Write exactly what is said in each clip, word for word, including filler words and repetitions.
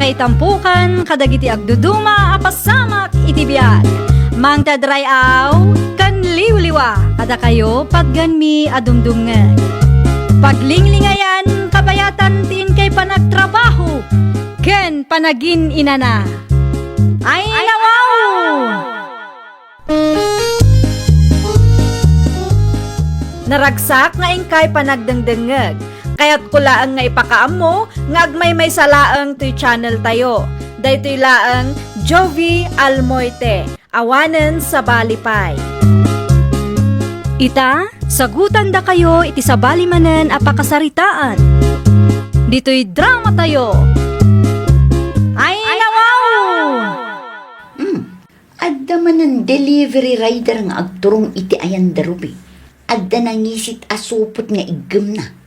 Itampukan kadagiti agduduma a pasamak iti biag. Mangted ray-aw ken liwliwa kadakayo patgenmi a dumdumngeg. Paglinglingayan kabayatan ti inkay panagtrabaho ken panagin-inana. Ay, nawaw! Naragsak nga inkay panagdengdengngeg. Kayatko laeng nga ipakaammo nga agmaymaysa laeng toy channel tayo. Daytoy laeng Jovie Almoite, awanen sabali pay. Ita, sagutandakayo iti sabali manen a pakasaritaan. Ditoy drama tayo. Ay, nawaw! Hmm. Adda manen delivery rider nga agturong iti ayan da Ruby. Adda nangisit a supot nga iggemna.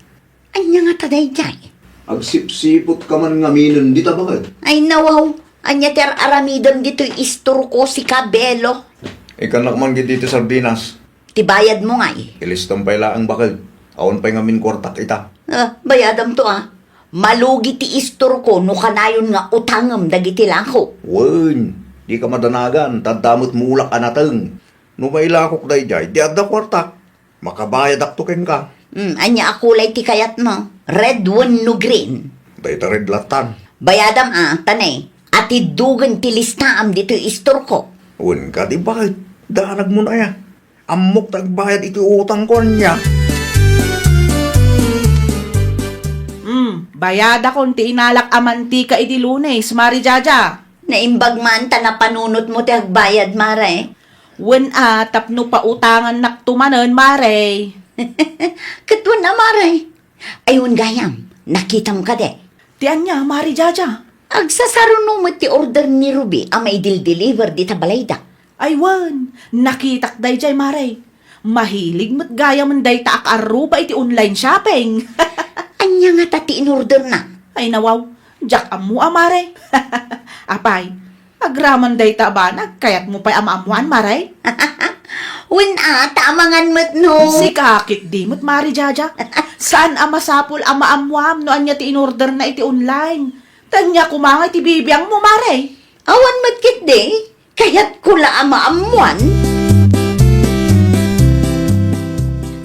Ania ngata daydiay? Agsipsipot ka man ngaminen dita, baket. Ay, nawaw. Ania ti ar-aramidem ditoy istorko, sika, Belo? Ikkannak man ditoy sardinas. Ti bayadmo ngay? Ilistam pay laeng, baket. Awan pay ngamin kuartak ita. Ah, bayadamto, ah. Malugi ti istorko no kanayon nga utangem dagiti lako. Wen, dika madanagan, ta adda met mulak a nateng. No mailakok daydiay, di adda kuartak. Makabayadakto kenka. Hmm, ania a kulay ti kayatmo? Red wenno green? Dayta red lattan. Bayadam, ah, ta ne, atiddogen ti listaam ditoy istorko. Wen kadi, baket, danagmon aya. Ammok ta agbayad iti utangko, ania? Hmm, bayadakon ti inalak a mantika idi Lunes, Mari Jaja. Naimbag man ta napanunotmo ti agbayad, Mare. Wen a, tapno pautangannakto manen, Mare. Ket wen a, Mare. Ay, wen gayam, nakitam kadi? Ti ania, Mari Jaja? Agsasaruno met ti order ni Ruby a maidildeliver dita balayda. Ay wen, nakitak daydiay, Mare. Mahilig met gayamen dayta a kaarruba iti online shopping. Ania ngata ti inorderna? Ay nawaw, diak ammo a, Mare. Apay, agraman dayta a banag, kayatmo pay a maammoan, Mare? Wen a, ta amangan met no. Sika ketdi met, Mari Jaja. Saan a masapul a maammoam no ania ti inorderna iti online. Ta ania koma nga iti bibiangmo, Mare? Awan met ketdi. Kayatko la a maammoan.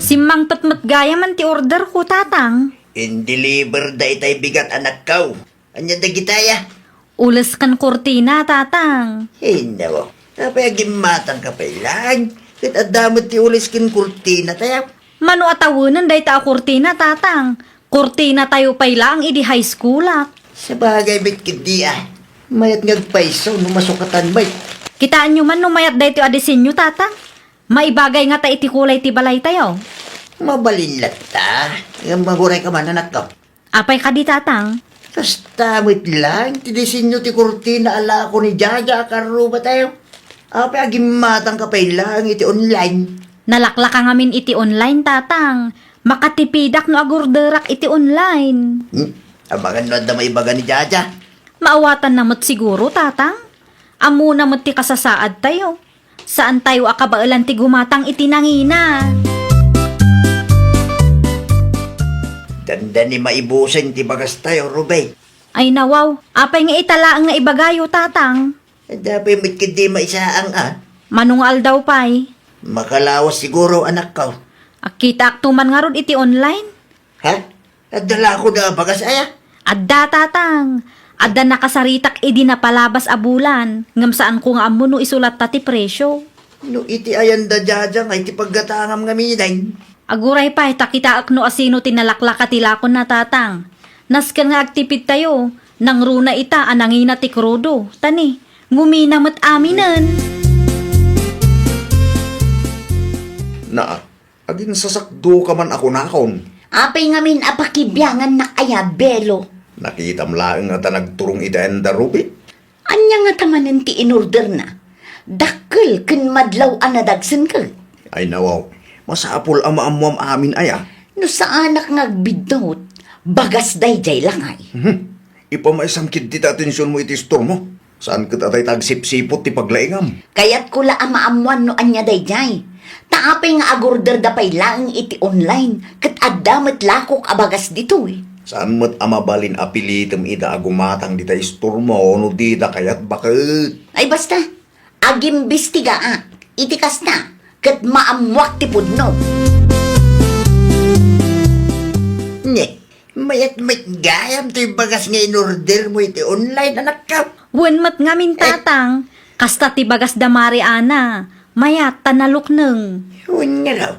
Simmangpet met gayamen ti orderko, Tatang. Indeliver daytay bigat, anakko. Ania dagitaya? Ules ken kurtina, Tatang. Ay, nawaw. Apay, agimmatangka pay laeng. Ket adda met ti ules ken kurtina tayo. Mano a tawenen dayta a kurtina, Tatang? Kurtina tayo pay laeng idi high schoolak. Sabagay met ketdi a. Mayat nga agpayso no masukatan met. Kitaenyo man no mayat daytoy a disenyo, Tatang? Maibagay ngata iti kulay ti balay tayo. Mabalin latta. Ngem aguray ka man, anakko. Apay kadi, Tatang? Kasta met laeng ti disenyo ti kurtina a lako ni Jaja a karruba tayo. Apay, agimmatangka pay laeng iti online? Nalaklaka ngamin iti online, Tatang. Makatipidak no agorderak iti online. Hmm? Amangan no adda maibaga ni Jaja. Maawatanna met siguro, Tatang. Ammona met ti kasasaad tayo. Saan tayo a kabaelan ti gumatang iti nangina. Dandani maibusen ti bagas tayo, Ruby. Ay nawaw, apay nga ita laeng nga ibagayo, Tatang? Adda pay met ketdi maisaang a. Mano nga aldaw pay? Makalawas siguro, anakko. Akitaakto man ngarud iti online. Ha? Adda la kadi a bagas aya? Adda, Tatang. Adda nakasaritak idi napalabas a bulan, ngem saanko nga ammo no isulatta ti presio. No iti ayan da Jaja nga iti paggatangam ngaminen. Aguray pay ta kitaek no asino ti nalaklaka ti lakonna, Tatang. Nasken nga agtipid tayo, nangruna ita a nangina ti krudo. Ta ni, ngumina met aminen. Naa, aginsasakdoka man a kunakon. Apay ngamin a pakibiangannak aya, Belo? Nakitam laeng a ta nagturong iti ayan da Ruby. Ania ngata manen ti inorderna? Dakkel ken madlaw a nadagsenka. Ay nawaw, masapul a maammoam amin aya. No saanak nga agbiddut, bagas daydiay lakay. Mhm. Ipamaysam ketdi ti atensionmo iti istormo. Saan ket a dayta agsipsipot ti paglaingam. Kayatko la a maammoan no ania daydiay. Ta apay nga agorderda pay laeng iti online, ket adda met lakok a bagas ditoy. Saan met a mabalin a pilitem ida a gumatang dita istormo no dida kayat, baket. Ay, basta, agimbistigaak iti kasta, ket maammoak ti pudno. Ne, mayat met gayam toy bagas nga in-order mo iti online, anakko. Wen met ngamin, eh, tatang, kasta ti bagas da Mari Ana, mayat ta nalukneng. Wen nga daw,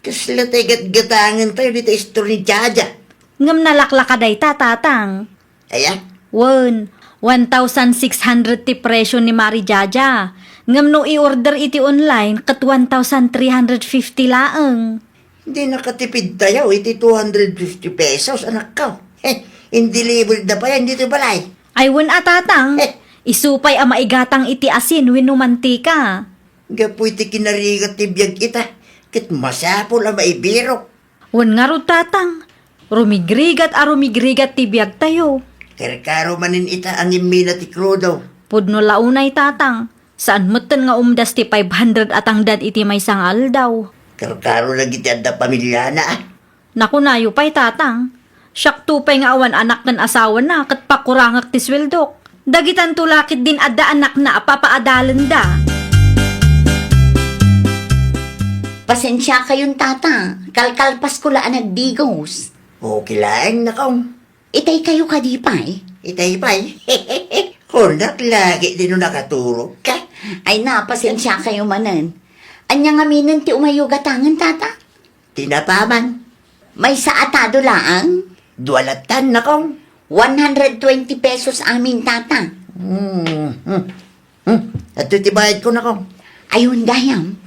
kasla tay gatgatangen tayo dita istor ni Jaja. Ngem nalaklaka dayta, tatang. Aya? Wen, one thousand six hundred ti presyo ni Mari Jaja. Ngem no i-order iti online, ket one thousand three hundred fifty laeng. Di nakatipid tayo iti two hundred fifty pesos, anakko. Heh, in-deliver da pay ditoy balay. Ay, wen a, tatang. Heh. Isu pay a maigatang iti asin wenno mantika. Gapu iti kinarigat ti biag ita, ket masapul a maibirok. Wen ngarud, tatang. Rumigrigat a rumigrigat ti biagtayo. Karkaro manen ita a ngimmina ti krudo. Pudno la unay, tatang. Saan metten nga umdas ti five hundred a tangdan iti maysa nga aldaw. Karkaro dagiti adda pamiliana, a. Nakunayo pay, tatang. Siakto pay nga awan anak ken asawana ket pakurangek ti sueldok. Dagitanto la ketdin adda anakna a papaadalenda. Pasensiakayon, tata. Kalkalpasko la a nagdigos. Okay laeng, nakong. Itay kayo kadi pay? Itay pay? Kunak lagi di no nakaturog ka. Ay na, pasensiakayo manen. Ania ngaminen ti umayyo gatangen, tata? Tinapa man. Maysa a tado laeng? Dua latan, nakong. One hundred twenty pesos amin, tata. Hmm, hmm. Hmm, adto ti bayad ko, nakong. Ayun, gayam.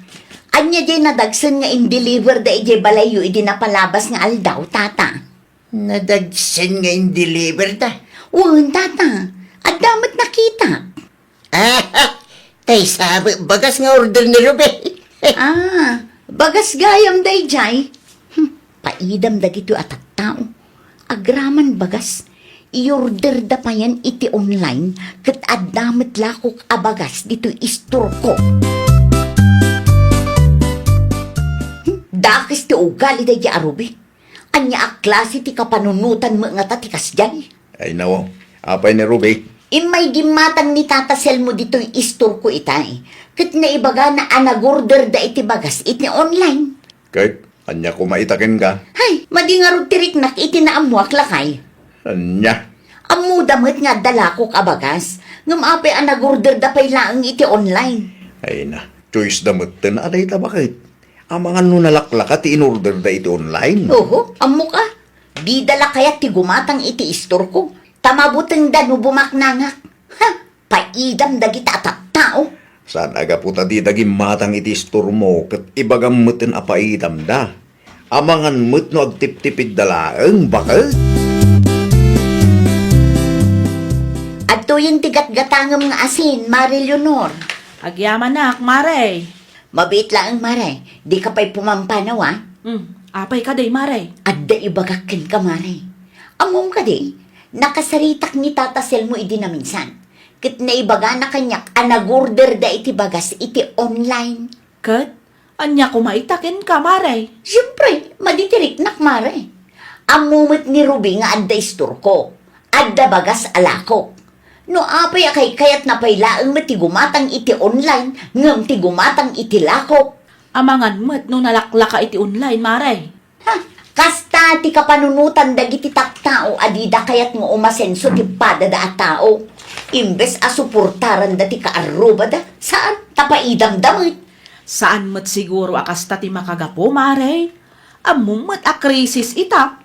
Ania diay nadagsen nga in-deliver da idiay balayyo idi napalabas nga aldaw, tata? Nadagsen nga in-deliver da? Wen, tata. Adda met nakita. Ah, tay sa bagas nga order ni Ruby. Ah, bagas gayam daydiay. Hmm, paidam dagitoy a tattao. Agraman bagas, i-order da payen iti online ket adda met lakok a bagas ditoy istorko. Hmm, dakes ti ugali daydiay a Ruby. Ania a klase ti kapanunotan met ngata ti kasdiay? Ay, nawo. Apay ni Ruby? Immay gimmatang ni Tata Selmo ditoy istorko itay, ket naibagana a nagorder da iti bagas iti online. Ket ania koma ita kenka? Hay, madi ngarud ti riknak iti naammoak lakay. Ania? Ammoda met nga adda lakok a bagas, ngem apay a nagorder da pay laeng iti online? Ay na, choice da metten a dayta, baket. Amangan no nalaklaka ti in-order da iti online. Oho, ammok a. Dida la kayat ti gumatang iti istorko, ta mabutengda no bumaknangak. Ha! Paidam dagita a tattao. Saan a gapu ta dida gimmatang iti istormo ket ibagam metten a paidamda. Amangan met no agtiptipidda laeng, baket. Adtoyen ti gatgatangem nga asin, Mare Leonor. Agyamanak, Mare. Mabiit laeng, Mare. Dika pay pumampanaw, a? Hmm, apay kadi, Mare? Adda ibagak kenka, Mare. Ammom kadi, nakasaritak ni Tata Selmo idi naminsan. Ket naibagana kaniak a nagorder da iti bagas iti online. Ket ania koma ita kenka, Mare? Siempre, madi ti riknak, Mare. Ammo met ni Ruby nga adda istorko. Adda bagas a lakok. No apay a kaykayatna pay laeng met ti gumatang iti online ngem ti gumatang iti lakok. Amangan met no nalaklaka iti online, Mare. Ha, kasta ti kapanunotan dagiti tattao a dida kayat nga umasenso ti padada a tao. Imbes a suportaranda ti kaarrubada, saan, ta paidamda met. Saan met siguro a kasta ti makagapu, Mare. Ammom met a krisis ita.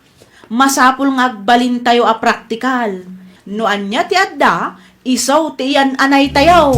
Masapul nga agbalintayo a praktikal. No ania ti adda, isu ti iyan-anaytayo.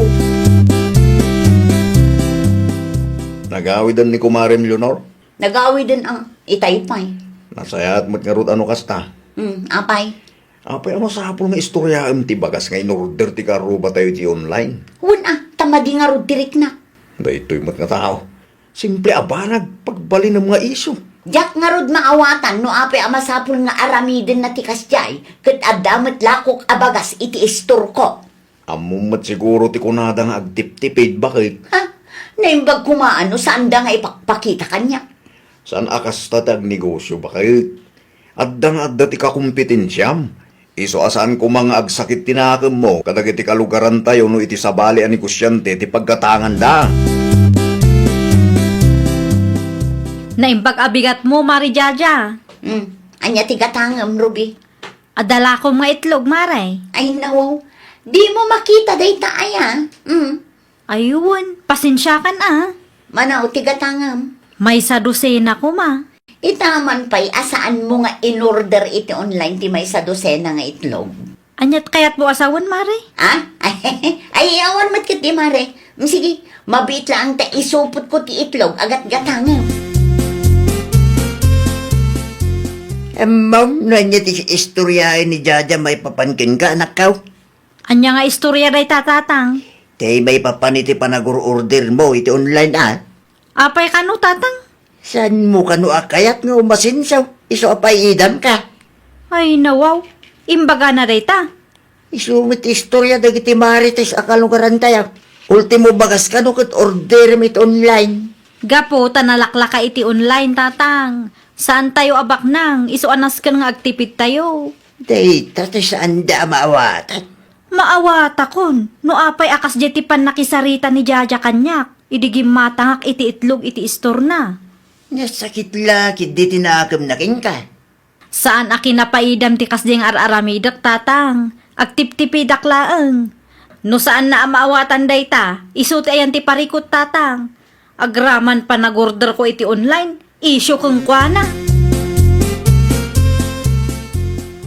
Nagawiden ni Kumarem Leonor? Nagawiden a, itay pay. Nasayaat met ngarud a no kasta. Hmm, apay? Apay a masapul nga istoryaem ti bagas nga in-order ti kaarrubatayo iti online? Wen a, ta madi ngarud ti riknak. Daytoy met nga tao. Simple a banag, pagbalinem nga isu. Diak ngarud maawatan no apay a masapul nga aramidenna ti kasdiay, ket adda met lakok a bagas iti istorko. Ammom met siguro ti kunada nga agtiptipid, baket. Ha? Naimbag koma no saanda nga ipakpakita kaniak. Saan a kasta ti agnegosio, baket. Adda nga adda ti kakompetensiam. Isu a saan koma nga agsakit ti nakemmo kadagiti kalugarantayo no iti sabali a negosiante ti paggatanganda. Naimbag a bigatmo, Mare Jaja. Hmm. Ania ti gatangem, Ruby? Adda lakom nga itlog, Mare. Ay, nawaw. Dimo makita dayta aya? Hmm. Ay, wen, pasensiakan a. Mano ti gatangem? Maysa dosena koma. Ita man pay a saanmo nga in-order iti online ti maysa dosena nga itlog. Aniat kayatmo a sawen, Mare? Ha? Ay, awan met ketdi, Mare. Mm, sige, mabiit laeng ta isupotko ti itlog a gatgatangem. Ammom, no ania ti istoryaen ni Jaja maipapan kenka, anakko? Ania nga istoria dayta, Tatang? Ti maipapan iti panagur-ordermo iti online a. Apay kano, Tatang? Saanmo kano a kayat nga umasenso? Isu a paiidamka. Ay, nawaw. Imbagana dayta. Isu met ti istoria dagiti marites a kalugarantayo. Ultimo bagas kano ket orderem iti online. Gapu ta nalaklaka iti online, Tatang. Saantayo a baknang, isu a nasken nga agtipidtayo. Dayta ti saanda a maawatan. Maawatakon, no apay a kasdiay ti pannakisarita ni Jaja kaniak, idi gimmatangak iti itlog iti istorna. Nasakit la ketdi ti nakemna kenka. Saan a kinapaidam ti kasdiay nga ar-aramidek, Tatang. Agtiptipidak laeng. No saanna a maawatan dayta, isu ti ayan ti parikut, Tatang. Agraman panagorderko iti online, isyu kenkuana.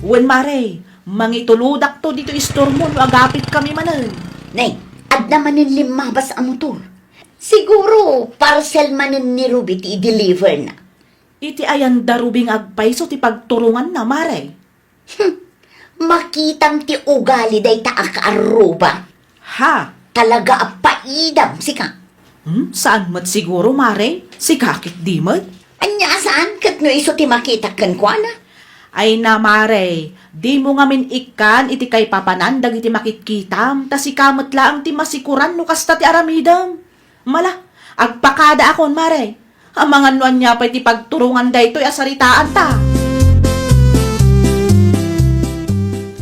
Wen, Mare, mangitulodakto ditoy istormo no agapitkami manen. Nay, adda manen limmabas a motor. Siguro, parcel manen ni Ruby ti i-deliverna. Iti ayan da Ruby nga agpayso ti pagturonganna, Mare? Hmm, makitam ti ugali dayta a kaarruba. Ha? Talaga a paidam, sika. Hmm, saan met siguro, Mare? Sika ketdi met? Ania a saan ket no isu ti makitak kenkuana? Ay na, Mare, dimo ngamin ikkan iti kaipapanan dagiti makitkitam, ta sika met laeng ti masikuran no kasta ti aramidem. Mala, agpakadaakon, Mare. Amangan no ania pay ti pagturongan daytoy a saritaanta.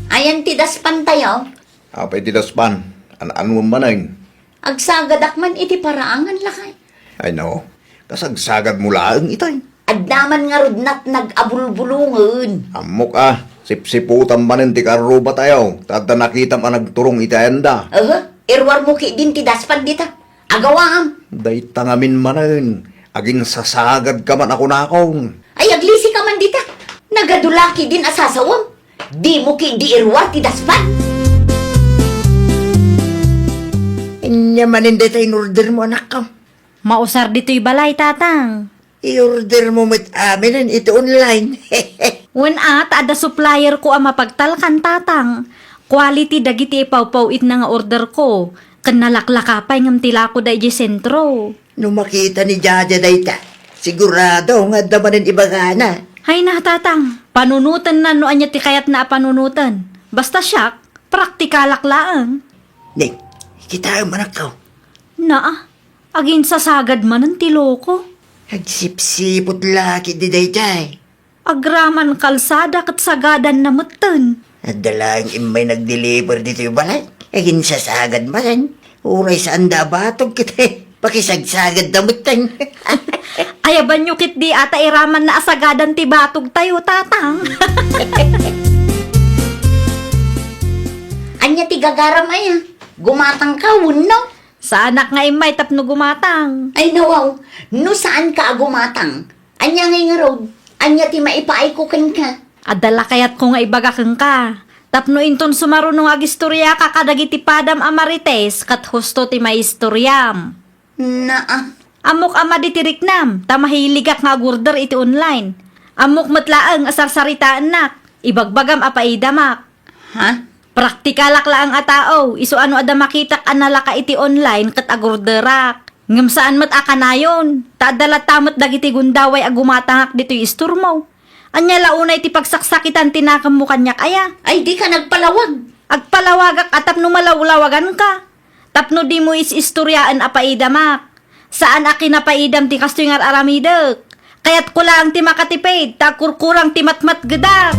Ayan ti daspantayo? Apay ti daspan? An-anuem manen? Agsagadak man iti paraangan, lakay. Ay, no. Kasagsagadmo laeng itay. Adda man ngarud natnag a bulbulongen. Ammok a, sipsiputam manen ti karrubatayo, ta adda nakitam a nagturong iti ayanda. Aha, iruarmo ketdin ti daspan dita. Agawaam. Dayta ngamin manen, aginsasagadka man a kunakon. Ay, aglisika man dita. Nagadu la ketdin a sasawem. Dimo ketdi iruar ti daspan. Ania manen dayta in-ordermo, anakko? Mausar ditoy balay, Tatang. I-ordermo met aminen iti online. Wen a, ta adda supplierko a mapagtalkan, Tatang. Quality dagiti ipawpaw-itna nga orderko. Ken nalaklaka pay ngem ti lakoda idiay sentro. No makita ni Jaja dayta, sigurado nga adda manen ibagana. Hay na, Tatang. Panunotenna no ania ti kayatna a panunoten. Basta siak, praktikalak laeng. Ning, kitaem, anakko. Naa, aginsasagad manen ti loko. Agsipsiput la ketdi daydiay. Agraman kalsada ket sagadanna metten. Adda laeng immay nag-deliver ditoy balay. Aginsasagad manen. Uray saanda a batog ket pakisagsagadda metten. Ayabanyo ketdi a ta iramanna a sagadan ti batogtayo, Tatang. Ania ti gagaram aya? Gumatangka wenno? Saanak nga immay tapno gumatang. Ay, nawaw, no saanka a gumatang, ania ngay ngarud? Ania ti maipaayko kenka? Adda la kayatko nga ibaga kenka. Tapno inton sumaruno nga agistoriaka kadagiti padam a marites, ket husto ti maistoriam. Naa. Ammok a madi ti riknam, ta mahiligak nga agorder iti online. Ammok met laeng a sarsaritaennak, ibagbagam a paidamak. Ha? Praktikalak laeng a tao, isu a no adda makitak a nalaka iti online ket agorderak. Ngem saan met a kanayon, ta adda latta met dagiti gundaway a gumatangak ditoy istormo. Ania la unay ti pagsaksakitan ti nakemmo kaniak aya? Ay, dika nagpalawag. Agpalawagak a tapno malawlawaganka. Tapno dimo is-istoriaen a paidamak. Saan a kinapaidam ti kastoy nga ar-aramidek. Kayatko laeng ti makatipid, ta agkurkurang ti matmatgedak.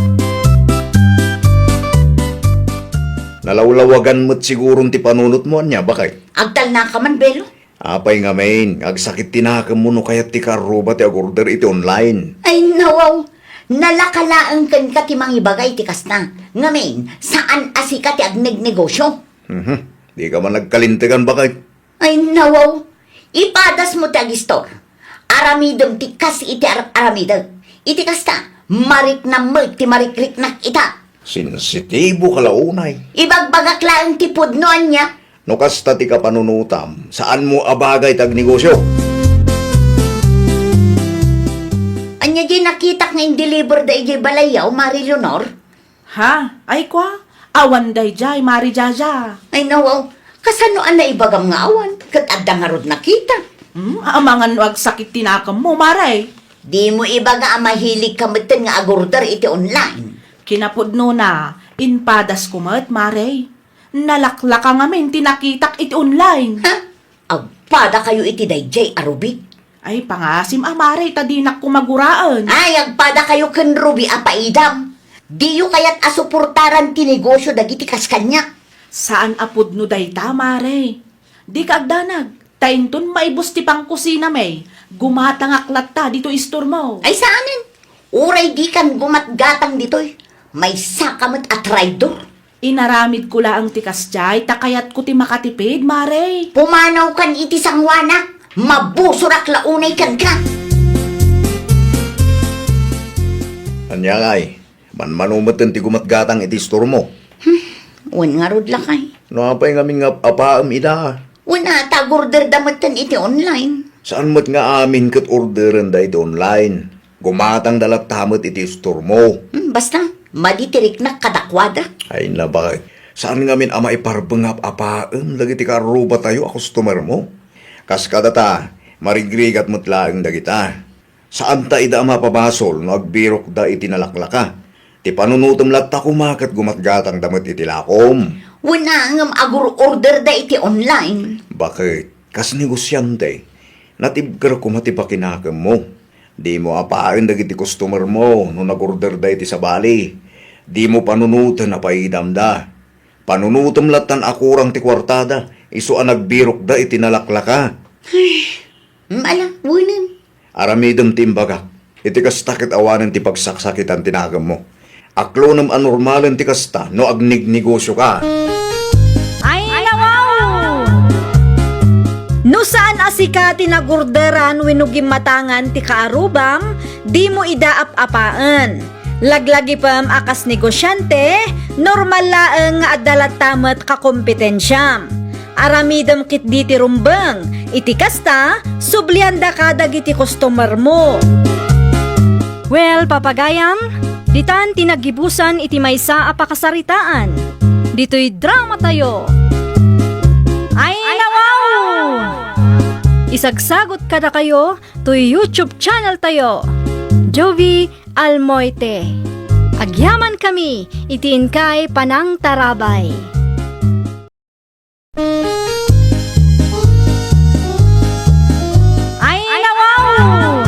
Nalawlawagan met siguron ti panunotmo, ania, bakay? Agtalnaka man, Belo. Apay ngamin, agsakit ti nakemmo no kayat ti kaarruba ti agorder iti online? Ay, nawaw. Nalaka laeng kenka ti mangibaga iti kasta. Ngamin, saan a sika ti agnegnegosyo. Mhm. Dika man nagkalintegan, bakay? Ay, nawaw. Ipadasmo ti agistor. Aramidem ti kas iti ar-, aramidek. Iti kasta, mariknam met ti marikriknak ita. Sensitibo ka la unay. Ibagbagak laeng ti pudno, ania? No kasta ti kapanunotam, saanmo a bagay ti agnegosyo. Ania diay nakitak nga indeliver da idiay balayyo, Mare Leonor? Ha? Ay, kua? Awan daydiay, Mare Jaja. Ay, nawaw. Kasano a naibagam nga awan? Ket adda ngarud nakita. Hmm, amangan no agsakit ti nakemmo, Mare. Dimo ibaga a mahiligka metten nga agorder iti online. Kinapudnona, impadasko met, Mare. Nalaklaka ngamin ti nakitak iti online. Ha? Agpadakayo iti daydiay a Ruby? Ay, pangasim a, Mare, ta dinak koma guraen. Ay, agpadakayo ken Ruby a paidam. Diyo kayat a suportaran ti negosyo dagiti kas kaniak? Saan a pudno dayta, Mare. Dika agdanag, ta inton maibus ti pangkusinami, gumatangak latta ditoy istormo. Ay, saanen. Uray dikan gumatgatang ditoy, maysaka met a traidor. Inaramidko laeng ti kasdiay ta kayatko ti makatipid, Mare. Pumanawkan iti sangoanak, mabusorak la unay kenka. Ania ngay, manmano metten ti gumatgatang iti istormo? Hmm, wen ngarud, lakay. No apay ngamin nga ap-apaem ida? Wen a, ta agorderda metten iti online. Saan met nga amin ket orderenda iti online? Gumatangda latta met iti istormo. Hmm, basta, madi ti riknak kadakuada. Ay, nabay. Saan ngamin a maiparbeng nga ap-apaem dagiti kaarrubatayo a customermo? Kas kadata, marigrigat met laeng dagita. Saanta ida a mapabasol no agbirokda iti nalaklaka. Ti panunotem latta koma ket gumatgatangda met iti lakom. Wen a, ngem agur-orderda iti online. Baket, kas negosiante, natibker koma ti pakinakemmo. Dimo apaen dagiti customermo no nagorderda iti sabali. Dimo panunoten a paidamda. Panunotem lattan a kurang ti kuartada, isu a nagbirokda iti nalaklaka. Ay, mala, wenen. Aramidem ti imbagak. Iti kasta ket awanen ti pagsaksakitan ti nakemmo. Aklonem a normalen ti kasta no agnegnegosioka. Ay, nawaw! No saan a sika ti nagorderan wenno gimmatangan ti kaarrubam, dimo ida ap-apaen. Laglagipem a kas negosiante, normal laeng nga adda latta met kakompetensiam. Aramidem ketdi ti rumbeng. Iti kasta, subliandaka dagiti customermo. Well, papagayam, ditan ti naggibusan iti maysa a pakasaritaan. Ditoy dramatayo. Ay, nawaw! Isagsagot kadakayo toy YouTube channel tayo, Jovi Almoite. Agyamankami iti inkay panangtarabay. Ay, nawaw!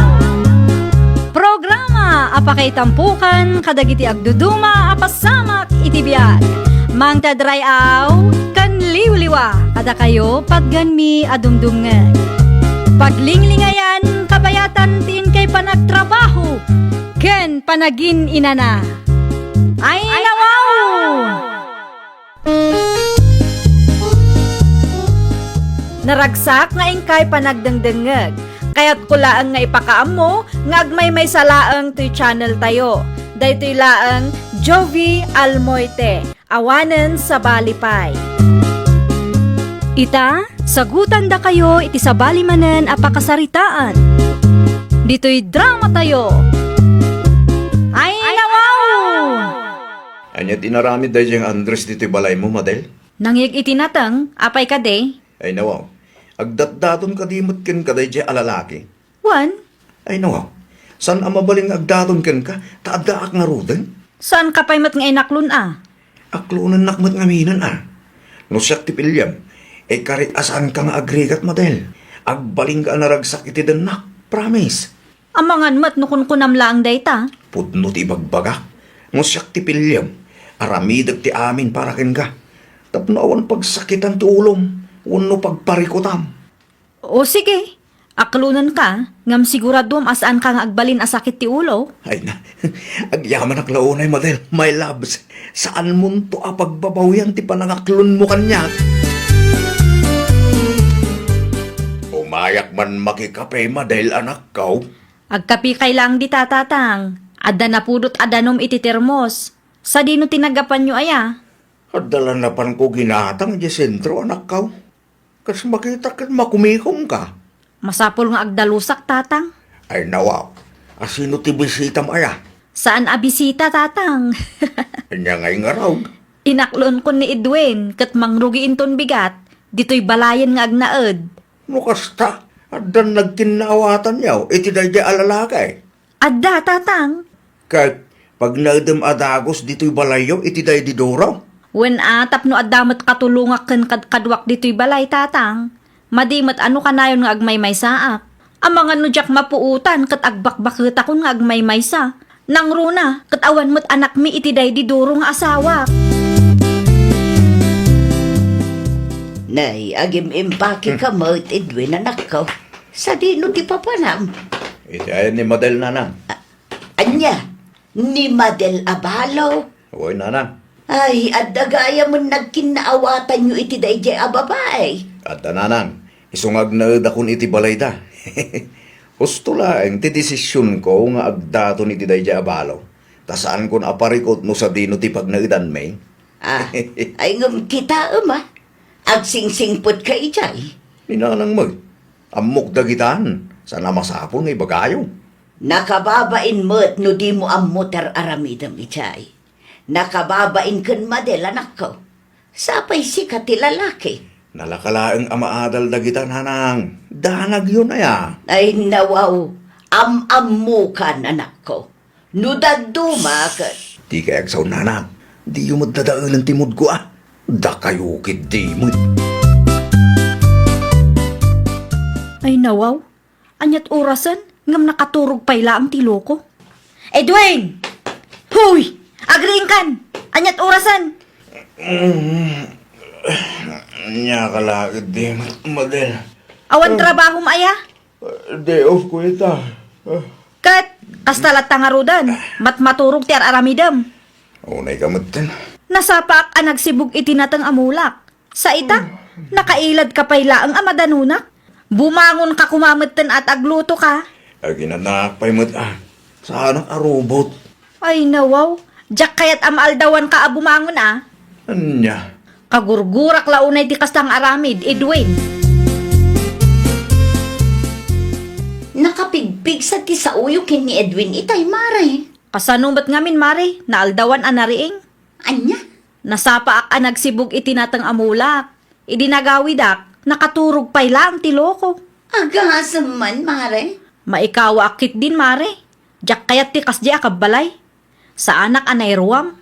Programa a pakaitampokan kadagiti agduduma a pasamak iti biag. Mangted ray-aw ken liwliwa kadakayo patgenmi a dumdumngeg. Paglinglingayan, kabayatan ti inkay panagtrabaho ken panagin-inana. Ay, nawaw! Naragsak nga inkay panagdengdengngeg. Kayatko laeng nga ipakaammo nga agmaymaysa laeng toy channel tayo. Daytoy laeng Jovi Almoite, awanen sabali pay. Ita, sagutandakayo iti sabali manen a pakasaritaan. Ditoy dramatayo. Ay, nawaw! Ania ti inaramid daydiay nga Andres ditoy balaymo, Madel? Nangig iti nateng, apay kadi? Ay, nawaw. Agdatdaton kadi met kenka daydiay a lalaki? Wen. Ay, nawaw. Saan a mabalin nga agdaton kenka, ta addaak ngaruden? Saanka pay met nga inaklon a? Aklonennak met ngaminen a. No siak ti piliem, ikari a saanka nga agrigat, Madel. Agbalinka a naragsak iti dennak. Promise. Amangan met no kunkunam laeng dayta. Pudno ti ibagbagak. No siak ti piliem, aramidek ti amin para kenka. Tapno awan pagsakitan ti ulom, wenno pagparikutam. O sige, aklonenka, ngem siguraduem a saanka nga agbalin a sakit ti ulo. Ay na, agyamanak la unay, Madel, my loves. Saanmonto a pagbabawian ti panangaklonmo kaniak. Umayak man makikape, Madel, anakko. Agkapikay laeng dita, Tatang. Adda napudot a danum iti termos. Sadino ti nagapanyo aya? Adda la napanko ginatang idiay sentro, anakko. Kas makita ket makumikomka. Masapul nga agdalusak, Tatang. Ay, nawaw. Asino ti bisitam aya? Saan a bisita, Tatang. Ania ngay ngarud? Inaklonkon ni Edwin ket mangrugi inton bigat ditoy balayen nga agnaed. No kasta, addan nagkinnaawatanyo iti daydiay a lalaki? Adda, Tatang. Ket pagnaedem a dagus ditoy balayyo iti daydi Doro? Wen a, tapno adda met katulongak ken kadkaduak ditoy balay, Tatang. Madi met a no kanayon nga agmaymaysaak. Amangan no diak mapuotan ket agbakbaketakon nga agmaymaysa. Nangruna, ket awan met anakmi iti daydi Doro nga asawak. Nay, agim-impake ka met, Edwin, anakko. Sadino ti papanam? Iti ayan ni Madel, Nanang. A-, ania? Ni Madel a balo? Wen, Nanang. Ay, adda gayam nagkinnaawatanyo iti daydiay a babai? Adda, Nanang. Isu nga agnaedakon iti balayda. Husto laeng ti desisionko nga agdaton iti daydiay a balo. Ta saankon a parikut no sadino ti pagnaedanmi. Ah, ay ngem kitaem a. Agsingsingpetka idiay. Ni Nanang met. Ammok dagitan. Saan a masapul nga ibagayo. Nakababain met no dimo ammo ti ar-aramidem idiay. Nakababain ken Madel, anakko. Sapay sika ti lalaki. Nalaka laeng a maadal dagita, Nanang. Danagyon aya. Ay, nawaw. Am-ammokan, anakko. No dadduma ket. Dikay agsaon, Nanang. Diyo met dadaelen ti moodko, a. Dakayo ketdi met. Ay, nawaw. Ania't orasen ngem nakaturog pay laeng ti loko? Edwin! Huy! Agriingkan! Ania't orasen? Mm. Ania ka la ketdi, Madel? Awan trabahom aya? Day off ko ita. Ket, kasta latta ngaruden, matmaturog ti ar-aramidem. Unay ka metten. Nasapaak a nagsibug iti nateng a mulak. Sa ita, nakailadka pay laeng a madanunak. Bumangonka koma metten a ta aglutoka. Aginanak pay met a. Saanak a robot. Ay, nawaw. Diak kayat a maaldawanka a bumangon a. Ania? Kagurgurak la unay ti kasta nga aramid, Edwin. Nakapigpigsa ti saoyo ken ni Edwin itay, Mare. Kasano met ngamin, Mare? Naaldawan a nariing? Ania? Nasapaak a nagsibug iti nateng a mulak. Idi nagawidak, nakaturog pay laeng ti loko. Agasem man, Mare. Maikawaak ketdin, Mare. Diak kayat ti kasdi a kabbalay. Saanak a nairuam.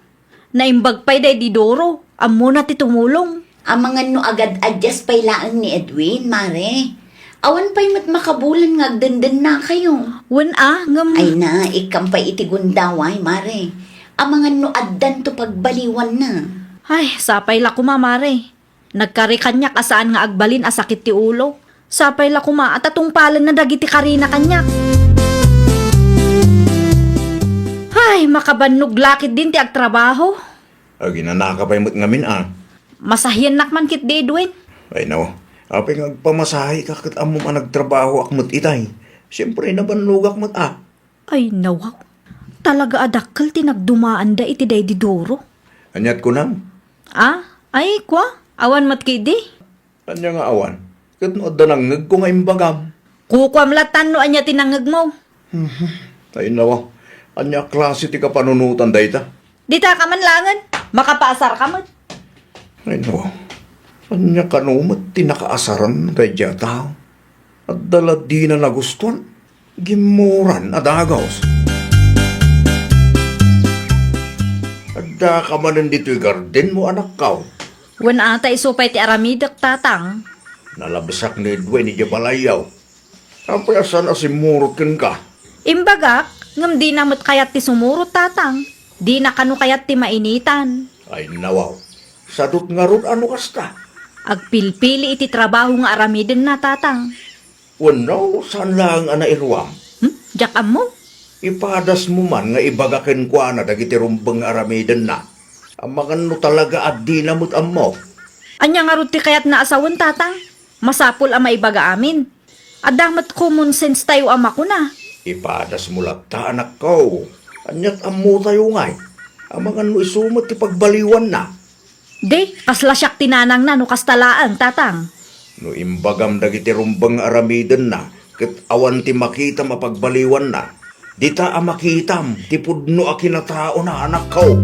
Naimbag pay daydi Doro. Ammona ti tumulong. Amangan no agad-adias pay laeng ni Edwin, Mare. Awan pay met makabulan nga agdendennakayo. Wen a, ngem. Ay na, ikkam pay iti gundaway, Mare. Amangan no addanto pagbaliwanna. Ay, sapay la koma, Mare. Nagkari kaniak a saan nga agbalin a sakit ti ulo. Sapay la koma a ta tungpalenna dagiti karina kaniak. Ay, makabannog la ketdin ti agtrabaho. Aginanaka pay met ngamin a. Masahiennak man ketdi, Edwin. Ay, no. Apay nga agpamasaheka ket ammom a nagtrabahoak met itay. Siempre, nabannogak met a. Ay, nawaw. Talaga a dakkel ti nagdumaanda iti daydi Doro. Ania't kunam? Ah? Ay, kua? Awan met ketdi? Ania nga awan? Ket no adda nangngegko nga imbagam? Kukuam latan no ania ti nangngegmo. Mhm. Ay, nawa. Ania a klase ti kapanunotan dayta? Dita ka man laengen. Makapaasar ka met. Ay, nawa. Ania kano met ti nakaasaran daydiay a tao? Adda la dina nagustuan. Gimmuran a dagus. Adda ka manen ditoy gardenmo, anakko? Wen a, ta isu pay ti aramidek, Tatang. Nalabsak ni Edwin idiay balayyo. Apay a saan a simmurot kenka? Imbagak, ngem dina met kayat ti sumurot, Tatang. Dina kano kayat ti mainitan. Ay, nawaw. Sadut ngarud a no kasta. Agpilpili iti trabaho nga aramidenna, Tatang. Wenno, saan laeng a nairuam? Hmm? Diak ammo. Ipadasmo man nga ibaga kenkuana dagiti rumbeng nga aramidenna. Amangan no talaga a dina met ammo. Ania ngarud ti kayatna a sawen, Tatang? Masapul a maibaga amin. Adda met common sense tayo a makuna. Ipadasmo latta, anakko. Aniat ammo tayo ngay? Amangan no isu met ti pagbaliwanna. Di, kasla siak ti nanangna no kasta laeng, Tatang. No imbagam dagiti rumbeng nga aramidenna, ket awan ti makitam a pagbaliwanna, dita a makitam ti pudno a kinataona, anakko.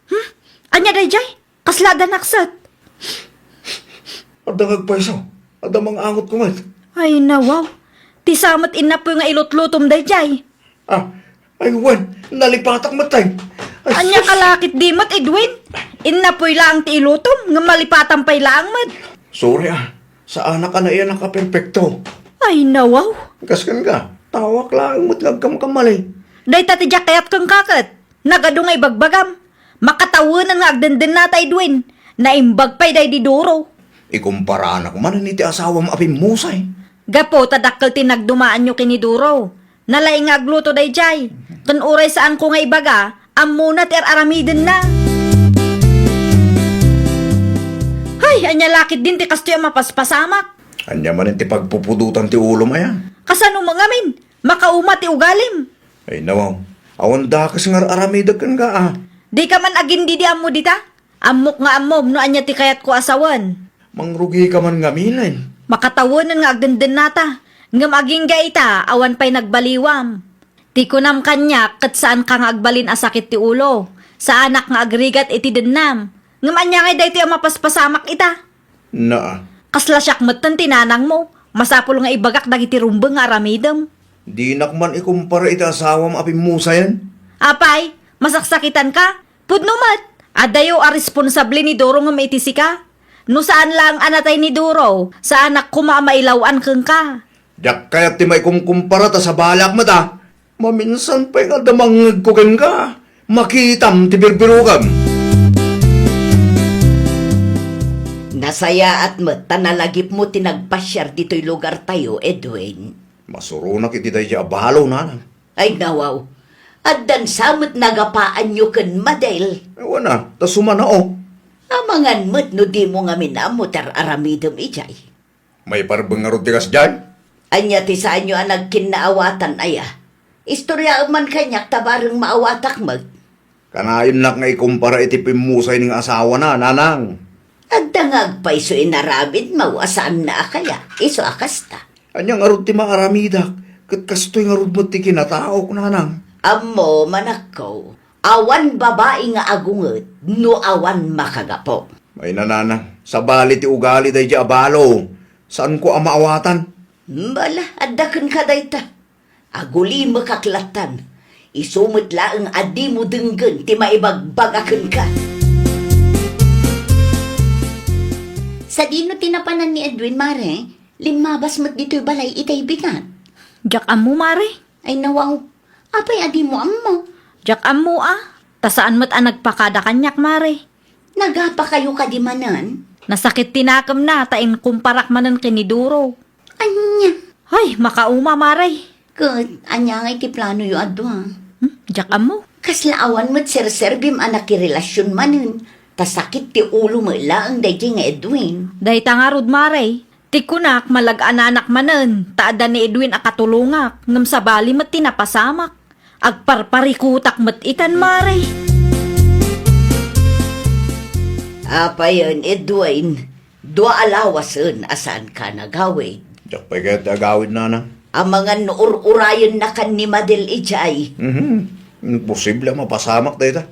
Hmm? Ania daydiay? Kasla adda nakset? Adda nga agpayso. Adda mangangotko met. Ay, nawaw. Ti sa met innapoy nga ilutlutom daydiay. Ah, ay, wen, nalipatak met, tay. Ay, ania sus! Ka lakit di met, Edwin? Innapoy laang ti ilutom, ngem malipatam pay laang met. Sorry, ah. Saanak a naiyanak a perpekto. Ay, nawaw. Kas kenka, tawak laeng met nga agkamkamali. Dayta ti diak kayat kenka ket. Nagadu nga ibagbagam. Makatawenan nga agdendennata, Edwin. Naimbag pay daydi Duro. Ikumparanak manen iti asawam a pimmusay. Gapu ta dakkel ti nagdumaanyo ken ni Duro. Nalaing nga agluto daydiay. Ken uray saanko nga ibaga, ammona ti ar-aramidenna. Hay, ania lakit din ti kastoy a mapaspasamak? Ania manen ti pagpupudotan ti ulom aya? Kasano mo ngamin? Makauma ti ugalim. Ay, nawaw. Awan dakes nga ar-aramidek kenka, a. Dika man agindidi ammo dita? Ammok nga ammom no ania ti kayatko a sawen. Mangrugika man ngamin, ay. Makatawenan nga agdendennata. Ngem agingga ita, awan pay nagbaliwam. Ti kunam kaniak, ket saanka nga agbalin a sakit ti ulo. Saanak nga agrigat iti dennam. Ngem ania ngay daytoy a mapaspasamak ita? Naa. Kasla siak metten ti nanangmo. Masapul nga ibagak dagiti rumbeng nga aramidem. Dinak man ikumpara iti asawam a pimmusayen. Apay, masaksakitanka? Pudno met, adayo a responsable ni Duro ngem iti sika. No saan laeng a natay ni Duro, saanak koma a mailaw-an kenka. Diak kayat ti maikumkumpara ta sabaliak met a. Maminsan pay nga adda mangngegko kenka, makitam ti birbirokam. Nasayaat met ta nalagipmo ti nagpasiar ditoy lugartayo, Edwin. Masuronak iti daydi a balo, nanang. Ay, nawaw. Addan sa met nagapaanyo ken Madel. Awan a, ta sumanao. Amangan met no dimo ngamin ammo ti ar-aramidem idiay. Maiparebbeng ngarud ti kasdiay? Ania ti saanyo a nagkinnaawatan aya? Istoriaem man kaniak ta bareng maawatak met. Kanayon nak nga ikumpara iti pimmusay ni nga asawana, nanang. Adda nga agpayso inaramidmo a saanna a kaya, isu a kasta. Ania ngarud ti maaramidak, ket kastoy ngarud met ti kinataok, nanang. Ammo, manakko, awan babai nga agunget no awan makagapu. Ay, nanang, sabali ti ugali daydi a balo, saanko a maawatan. Bala, adda kenka dayta. Agulimekak lattan. Isu met laeng a dimo denggen ti maibagbaga kenka. Sadino ti napanan ni Edwin, Mare? Limmabas met ditoy balay itay bigat. Diak ammo, Mare. Ay, nawaw. Apay a dimo ammo? Diak ammo a. Ta saan met a nagpakada kaniak, Mare. Nagapakayo kadi manen? Nasakit ti nakemna ta inkumparak manen ken ni Duro. Ania? Ay, makauma, Mare. Ket ania ngay ti planoyo a dua? Hmm, diak ammo. Kasla awan met serserbim a nakirelasyon manen, ta sakit ti ulo met laeng daydi nga Edwin. Dayta ngarud, Mare. Ti kunak, malag-ananak manen, ta adda ni Edwin a katulongak, ngem sabali met ti napasamak. Agparparikutak met itan, Mare. Apayen, Edwin, dua a lawasen a saanka nagawid. Diak pay kayat ti agawid, nanang. Amangan no ur-urayennakan ni Madel idiay. Mhm. Imposible a mapasamak dayta.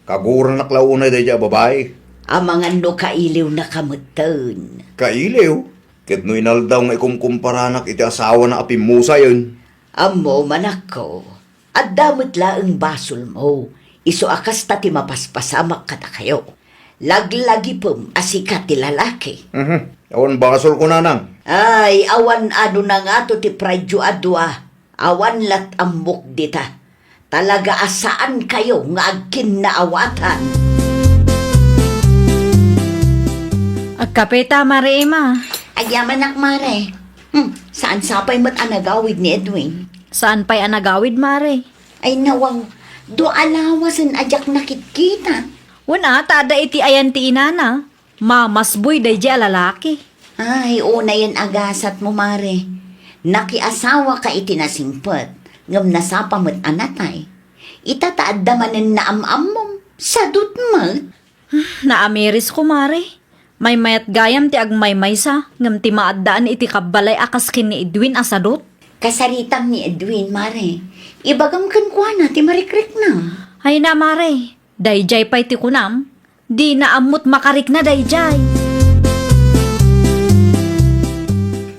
Kaguranak la unay daydi a babai. Amangan no kailiwnaka metten. Kailiw? Ket no inaldaw nga ikumkumparanak iti asawana a pimmusayen. Ammo, manakko, Adda met laeng basolmo, isu a kasta ti mapaspasamak kadakayo. Laglagipem a sika ti lalaki. Mhm. Awan basolko, nanang. Ay, awan ano na ngato ti pradyo a dua. Awan lat ammok dita. Talaga a saankayo nga agkinnaawatan. Agkape ta, Mare Emma. Agyamanak, Mare. Hmm, saan sapay met a nagawid ni Edwin? Saan pay a nagawid, Mare? Ay, nawaw. Dua a lawasen a diak nakitkita. Wen a, ta adda iti ayan ti inana. Mamasboy daydiay a lalaki. Ay, unayen a gasatmo, Mare. Nakiasawaka iti nasingpet, ngem nasapa met a natay. Ita ta adda manen naam-ammom, sadut met. Hmm, naamirisko, Mare. Maymayat gayam ti agmaymaysa, ngem ti maaddaan iti kabbalay a kas ken ni Edwin a sadut. Kasaritam ni Edwin, Mare. Ibagam kenkuana ti marikrikna. Ay na, Mare. Daydiay pay ti kunam. Dina ammot makarikna daydiay.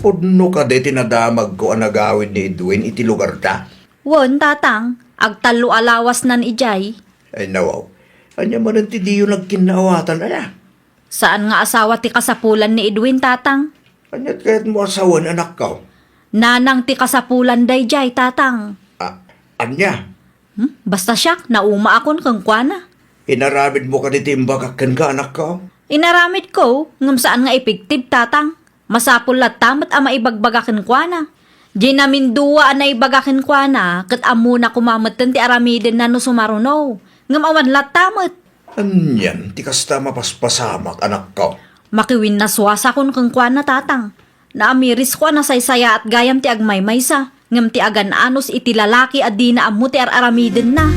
Pudno kadi ti nadamagko a nagawid ni Edwin iti lugarda? Wen, tatang. Agtallo a lawasnan idiay. Ay, nawaw. Ania manen ti diyo nagkinnaawatan, aya? Saan nga asawa ti kasapulan ni Edwin, tatang. Aniat kayatmo a sawen, anakko? Nanang ti kasapulan daydiay, tatang. Ah, ania? Hmm? Basta siak, naumaakon kenkuana. Inaramidmo kadi ti imbagak kenka, anakko? Inaramidko, ngem saan nga epektibo, tatang. Masapul latta met a maibagbaga kenkuana. Diay namindua a naibaga kenkuana, ket ammona koma metten ti aramidenna no sumaruno. Ngem awan latta met. Anian ti kasta a mapaspasamak, anakko? Makiwinnaswasakon kenkuana, tatang. Naamirisko a nasaysayaat gayam ti agmaymaysa, ngem ti agan-anos iti lalaki a dina ammo ti ar-aramidenna.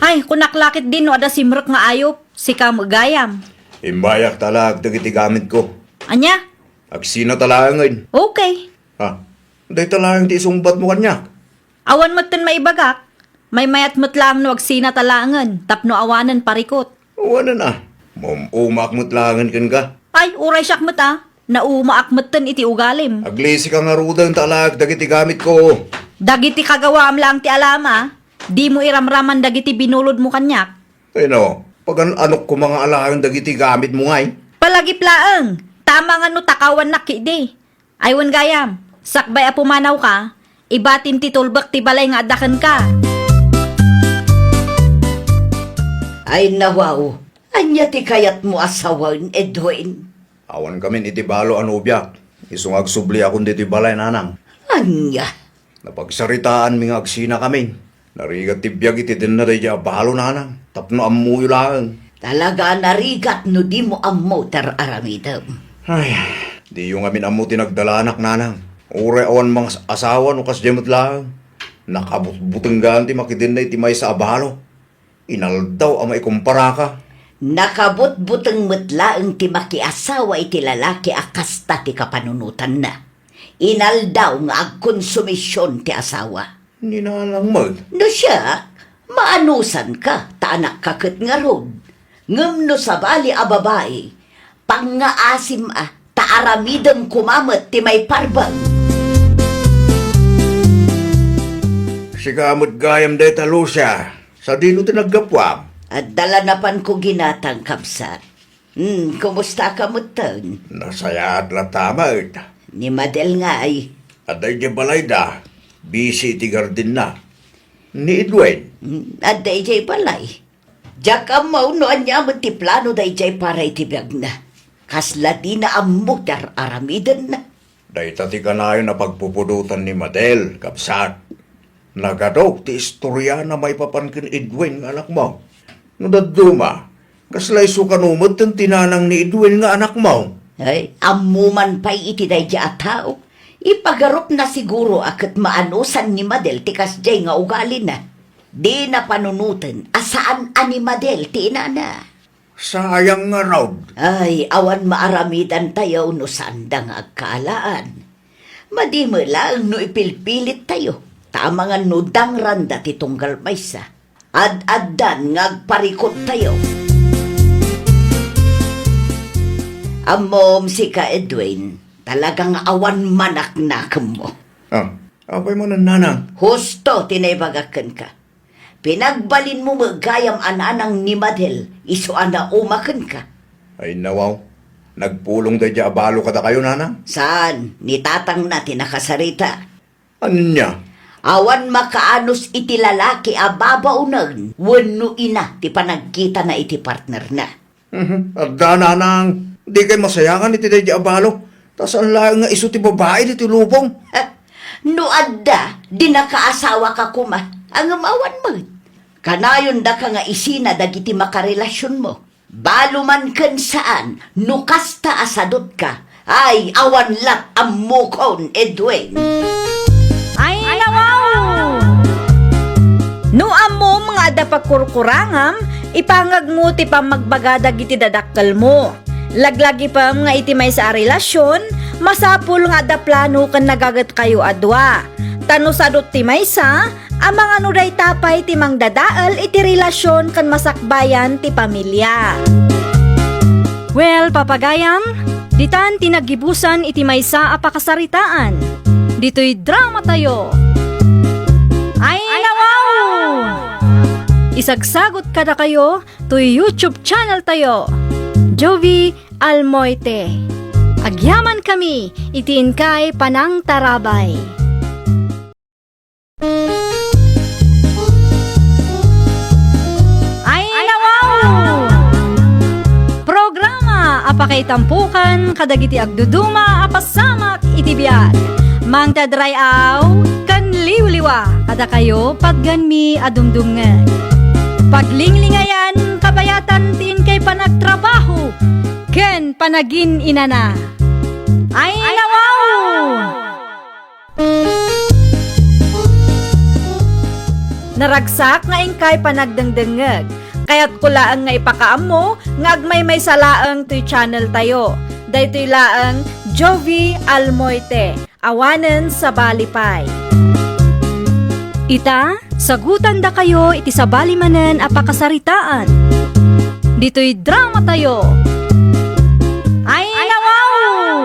Ay, kunak la ketdi no adda simrek nga ayup, sika met gayam. Imbayak ta alaek dagiti gamitko. Ania? Agsina ta laengen. Okay. Ha? Dayta laeng ti isungbatmo kaniak. Awan metten maibagak. Maymayat met laeng no agsina ta laengen tapno awanen parikut. Awanen a. Maum-umaak met laengen kenka. Ay, uray siak met a. Naumaak metten iti ugalim. Aglisika ngaruden ta alaek dagiti gamitko. Dagiti kagawaam laeng ti alama. Dimo iramraman dagiti binulodmo kaniak. Ay no, pagan-anok koma nga alaen dagiti gamitmo ngay? Palagip laeng. Tama nga no takawannak ketdi. Ay wen gayam, sakbay a pumanawka, ibatim ti tulbek ti balay nga adda kenka. Ay nawaw, ania ti kayatmo a sawen, Edwin? Awan kamin iti balo a nobiak, isu nga agsubliakon ditoy balay, nanang. Ania? Napagsaritaanmi nga agsinakamin. Narigat ti biag iti denna daydiay a balo, nanang, tapno ammoyo laeng. Talaga a narigat no dimo ammo ti ar-aramidem. Ay, diyo ngamin ammo ti nagdalanak, nanang. Uray awan mangas-asawa no kasdiay met laeng. Nakabutbutenggan ti makidenna iti maysa a balo. Inaldaw a maikumparaka. Nakabutbuteng met laeng ti makiasawa iti lalaki a kasta ti kapanunotanna. Inaldaw nga agkonsumision ti asawa. Ni nanang met? No siak, maanusanka, ta anakka ket ngarud. Ngem no sabali a babai, pangngaasim a, ta aramidem koma met ti maiparbeng. Sika met gayam dayta, Lucia. Sadino ti naggapuam? Adda la napanko ginatang, kabsat. Hmm, kumusta ka metten? Nasayaat latta met. Ni Madel ngay? Adda idiay balayda. Bisi iti gardenna. Ni Edwin? Hmm, adda idiay balay. Diak ammo no ania met ti plano daydiay para iti biagna. Kasla dina ammo ti ar-aramidenna. Dayta ti kanayon a pagpupudotan ni Madel, kabsat. Nagadok ti istoriana maipapan ken Edwin nga anakmo. No dadduma, kasla isu kano metten ti nanang ni Edwin nga anakmo? Ay, ammo man pay iti daydiay a tao. Ipagarupna siguro a ket maanusan ni Madel ti kasdiay nga ugalina. Dina panunoten a saan a ni Madel ti inana. Sayang ngarud. Ay, awan maaramidantayo no saanda nga agkaalaan. Madi met laeng no ipilpilittayo, ta amangan no dangranda ti tunggal maysa. Ad-addan nga agparikuttayo. Ammom, sika, Edwin, talaga nga awan manaknakemmo. Ah, Apay manen, nanang? Husto ti naibagak kenka. Pinagbalinmo met gayam a nanang ni Madel isu a nauma kenka. Ay, nawaw. Nagpulong daydiay a balo kadakayo, nanang? Saan, ni tatangna ti nakasarita. Ania? Awan makaanus iti lalaki a babaonen wenno ina ti panagkitana iti partnerna. Mhm. Adda, nanang, dikay masayangan iti daydiay a balo. Ta saan laeng nga isu ti babai ditoy lubong. No adda, di nakaasawaka koma, ngem awan met. Kanayondaka nga isina dagiti makarelasionmo. Balo man ken saan, no kasta a sadutka, ay, awan lat ammokon, Edwin. Ay, nawaw! No ammom nga adda pagkurkurangam, ipangagmo ti pammagbaga dagiti dadakkelmo. Laglagipem nga iti maysa a relasion, masapul nga adda plano ken nagagetkayo a dua. Ta no sadut ti maysa, amangan no dayta pay ti mangdadael iti relasion ken masakbayan ti pamilia. Well, papagayam, ditan ti naggibusan iti maysa a pakasaritaan. Ditoy dramatayo. Ay, nawaw! Isagsagot kadakayo toy YouTube channel tayo, Jovie Almoite. Agyamankami iti inkay panangtarabay. Ay, nawaw! Programa a pakaitampokan kadagiti agduduma a pasamak iti biag. Mangtadray-aw ken liwliwa kadakayo patgenmi a dumdumngeg. Paglinglingayan, kabayatan ti inkay panagtrabaho ken panagin-inana. Ay, nawaw! Naragsak nga inkay panagdengdengngeg. Kayatko laeng nga ipakaammo nga agmaymaysa laeng toy channel tayo. Daytoy laeng Jovie Almoite, awanen sabali pay. Ita, sagutandakayo iti sabali manen a pakasaritaan. Ditoy dramatayo. Ay, nawaw!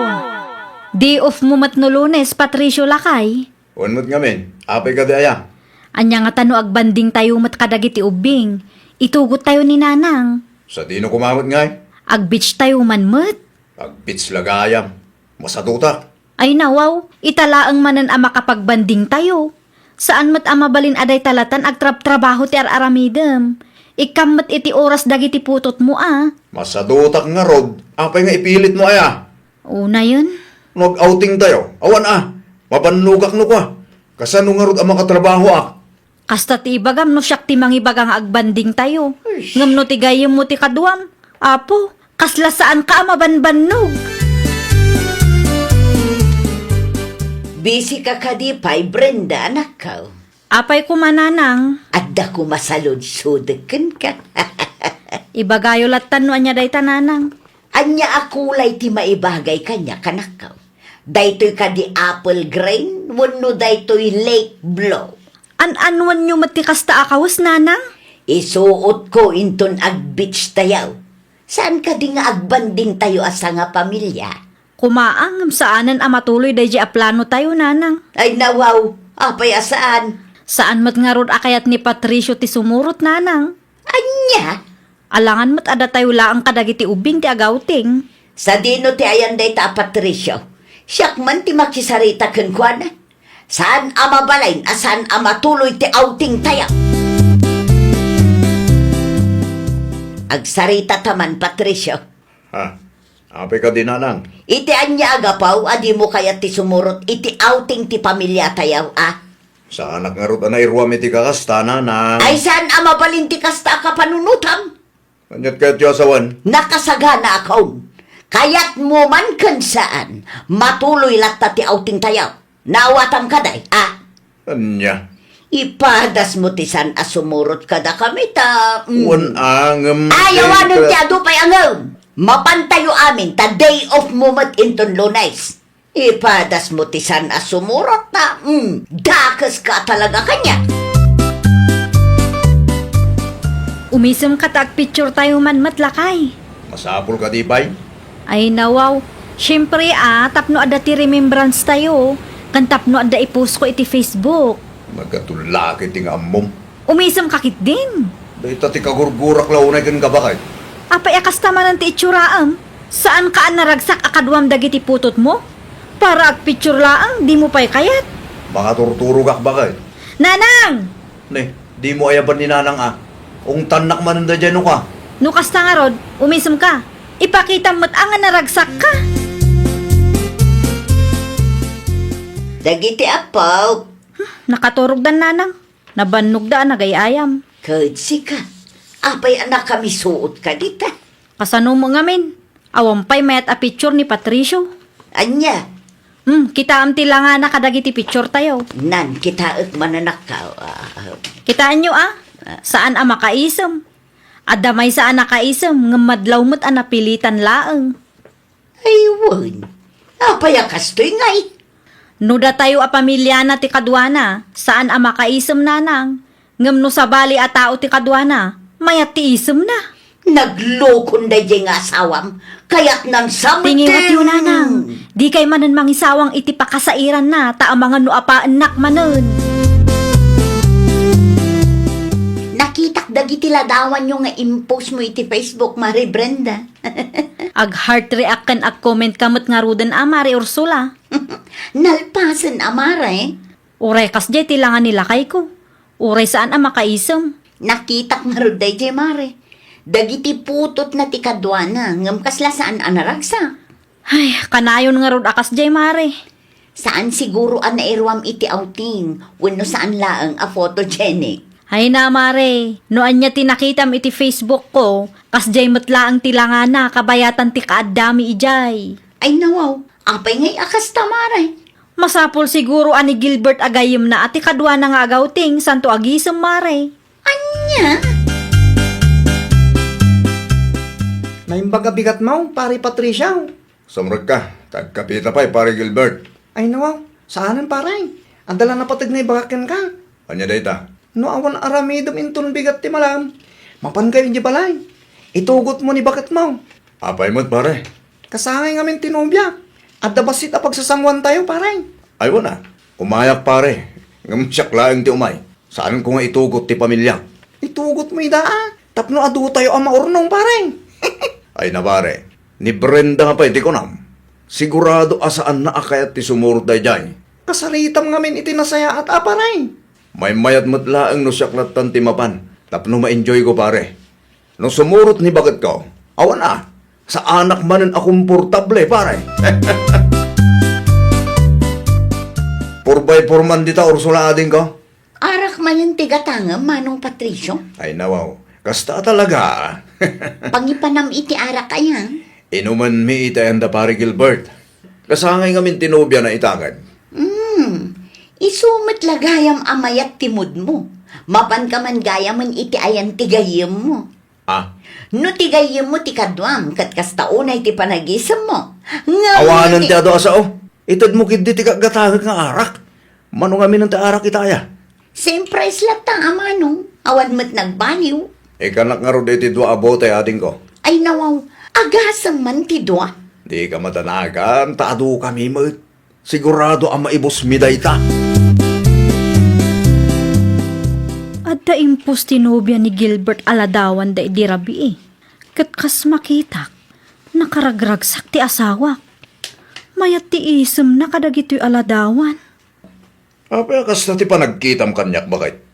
Day off mo met no Lunes, Patricio, lakay? Wen met ngamin, apay kadi aya? Ania ngata no agbanding tayo met kadagiti ubbing? Itugot tayo ni Nanang. Sadino koma met ngay? Ag-beach tayo man met. Ag-beach la gayam. Masadutak. Ay nawaw, ita laeng manen a makapagbanding tayo. Saan met a mabalin a dayta latan agtrabtrabaho ti ar-aramidem. Ikkam met iti oras dagiti putotmo a. Masadutak ngarud, apay nga ipilitmo aya? Unayen. No ag-outing tayo, awan a. Mabannogak no kua. Kasano ngarud a makatrabahoak? Kasta ti ibagam no siak ti mangibaga nga agbanding tayo. Ay. Ngem no ti gayyemmo ti kaduam, Apo, kasla saanka a mabanbannog. Busy ka kadi pay, Brenda, anakko? Apay koma, Nanang? Adda koma saludsodek kenka. Ibagayo lattan no ania dayta, Nanang. Ania a kulay ti maibagay kaniak, anakko? Daytoy kadi apple green wenno daytoy lake blue? An-anuanyo met ti kasta a kawes, Nanang? Isuotko inton ag-beach tayo. Saan kadi nga agbanding tayo a sangapamilia? Koma a, ngem saanen a matuloy daydiay a plano tayo, Nanang. Ay, nawaw, apay a saan? Saan met ngarud a kayat ni Patricio ti sumurot, Nanang. Ania? Alangan met a datayo laeng kadagiti ubbing ti ag-outing. Sadino ti ayan dayta a Patricio? Siak man ti makisarita kenkuana. Saan a mabalin a saan a matuloy ti outing tayo. Agsarita ta man, Patricio. Ha? Apay kadi, Nanang? Iti ania a gapu a dimo kayat ti sumurot iti outing ti pamilia tayo, a? Saanak ngarud a nairuam iti kakasta, Nanang. Ay, saan a mabalin ti kasta a kapanunotam? Aniat kayatyo a sawen? Nakasaganaakon. Kayatmo man ken saan, matuloy latta ti outing tayo. Naawatam kadi, a? Ania? Ipadasmo ti saan a sumurot kadakami ta, mm. Wen a, ngem. Ay, awanen ti adu pay a ngem. Mapantayo amin ta day off mo met inton Lunes. Ipadasmo ti saan a sumurot ta, mm, dakeska talaga kaniak. Umisemka ta agpicture tayo man met, lakay. Masapul kadi pay? Ay, nawaw. Siyempre, a, tapno adda ti remembrance tayo. Ken tapno adda i-post ko iti Facebook. Nagatullaki ti nga ammom. Umisem ka ketdin. Dayta ti kagurgurak la unay kenka, baket. Apay a kasta manen ti itsuraem? Saanka a naragsak a kaduam dagiti putotmo? Para agpicture laeng, dimo pay kayat. Makaturturogak, baket. Nanang! Ne, dimo ayaban ni Nanang a. Ungtannak manen daydiay no ka. No kasta ngarud, umisemka. Ipakitam met a nga naragsakka. Dagiti appo. Hmm, nakaturogdan, Nanang. Nabannogda a nagay-ayam. Ket sika, apay a nakamisuotka dita? Kasano met ngamin? Awan pay mayat a picture ni Patricio. Ania? Hmm, kitaem ti langana kadagiti picture tayo. Nan, kitaek manen a. Ah, ah. Kitaenyo a? Ah. Saan a makaisem. Adda maysa a nakaisem, ngem madlaw met a napilitan laeng. Ay, wen. Apay a kastoy ngay? No datayo a pamiliana ti kaduana, saan a makaisem, Nanang. Ngem no sabali a tao ti kaduana, mayat ti isemna. Naglokon daydiay nga asawam, kayatnan sa metten. Tingiwatyo, Nanang. Dikay manen mangisawang iti pakasairanna, ta amangan no apaennak manen. Nakitak dagiti ladawanyo nga impostmo iti Facebook, Mare Brenda. Ag-heart react ken ag-comment ka met ngaruden a, Mare Ursula. Nalpasen a, Mare. Uray kasdiay ti langa ni lakayko. Uray saan a makaisem. Nakitak ngarud daydiay, Mare. Dagiti putotna ti kaduana, ngem kasla saan a naragsak. Ay, kanayon ngarud a kasdiay, Mare. Saan siguro a nairuam iti outing, wenno saan laeng a photogenic. Ay na, Mare, no ania ti nakitam iti Facebook ko, kasdiay met laeng ti langana kabayatan ti kaaddami idiay. Ay nawaw, apay ngay a kasta, Mare? Masapul siguro a ni Gilbert a gayyemna a ti kaduana nga ag-outing, santo agisem, Mare. Ania? Naimbag a bigatmo, Pare Patricio. Sumrekka, ta agkapita pay, Pare Gilbert. Ay nawaw, saanen, Pare. Adda la napateg nga ibagak kenka. Ania dayta? No awan aramidem inton bigat ti malem, mapankayo idiay balay. Itugotmo ni baketmo. Apay met, Pare? Kasangay ngamin ti nobia. Adda bassit a pagsasangoantayo, Pare. Ay, wen a. Umayak, Pare. Ngem siak laeng ti umay. Saanko nga itugot ti pamiliak. Itugotmo ida a. Tapno adutayo a maurnong, Pare. Ay na, Pare. Ni Brenda nga pay ti kunam. Sigurado a saanna a kayat ti sumurot daydiay. Kasaritam ngamin iti nasayaat a, Pare. Maymayat met laeng no siak lattan ti mapan tapno ma-enjoyko, Pare. No sumurot ni baketko, awan a, saanak manen a komportable, Pare. Four by four man dita, Ursula, adingko. Arak manen ti gatangem, Manong Patricio? Ay, nawaw. Kasta talaga. Pangipanam iti arak aya? Inumanmi iti ayan da Pare Gilbert. Kasangay ngamin ti nobiana ita ket. Hmm. Isu met la gayam a mayat ti moodmo. Mapanka man gayamen iti ayan ti gayyemmo. Ah. No ti gayyemmo ti kaduam, ket kasta unay ti panagisemmo. Ngem awanen ti adu a sao. Itedmo ketdi ti gatgatangek nga arak. Mano ngamin ti arak ita aya? Same price latta a manong, awan met nagbaliw. Ikanak ngarud iti dua a bote, adingko. Ay nawaw, agasem man ti dua. Dika madanagan, ta adu kami met. Sigurado a maibusmi dayta. Adda impos ti nobia ni Gilbert a ladawan da idi rabii. Ket kas makitak, nakaragragsak ti asawak. Mayat ti isemna kadagitoy a ladawan. Apay a kasta ti panagkitam kaniak, baket?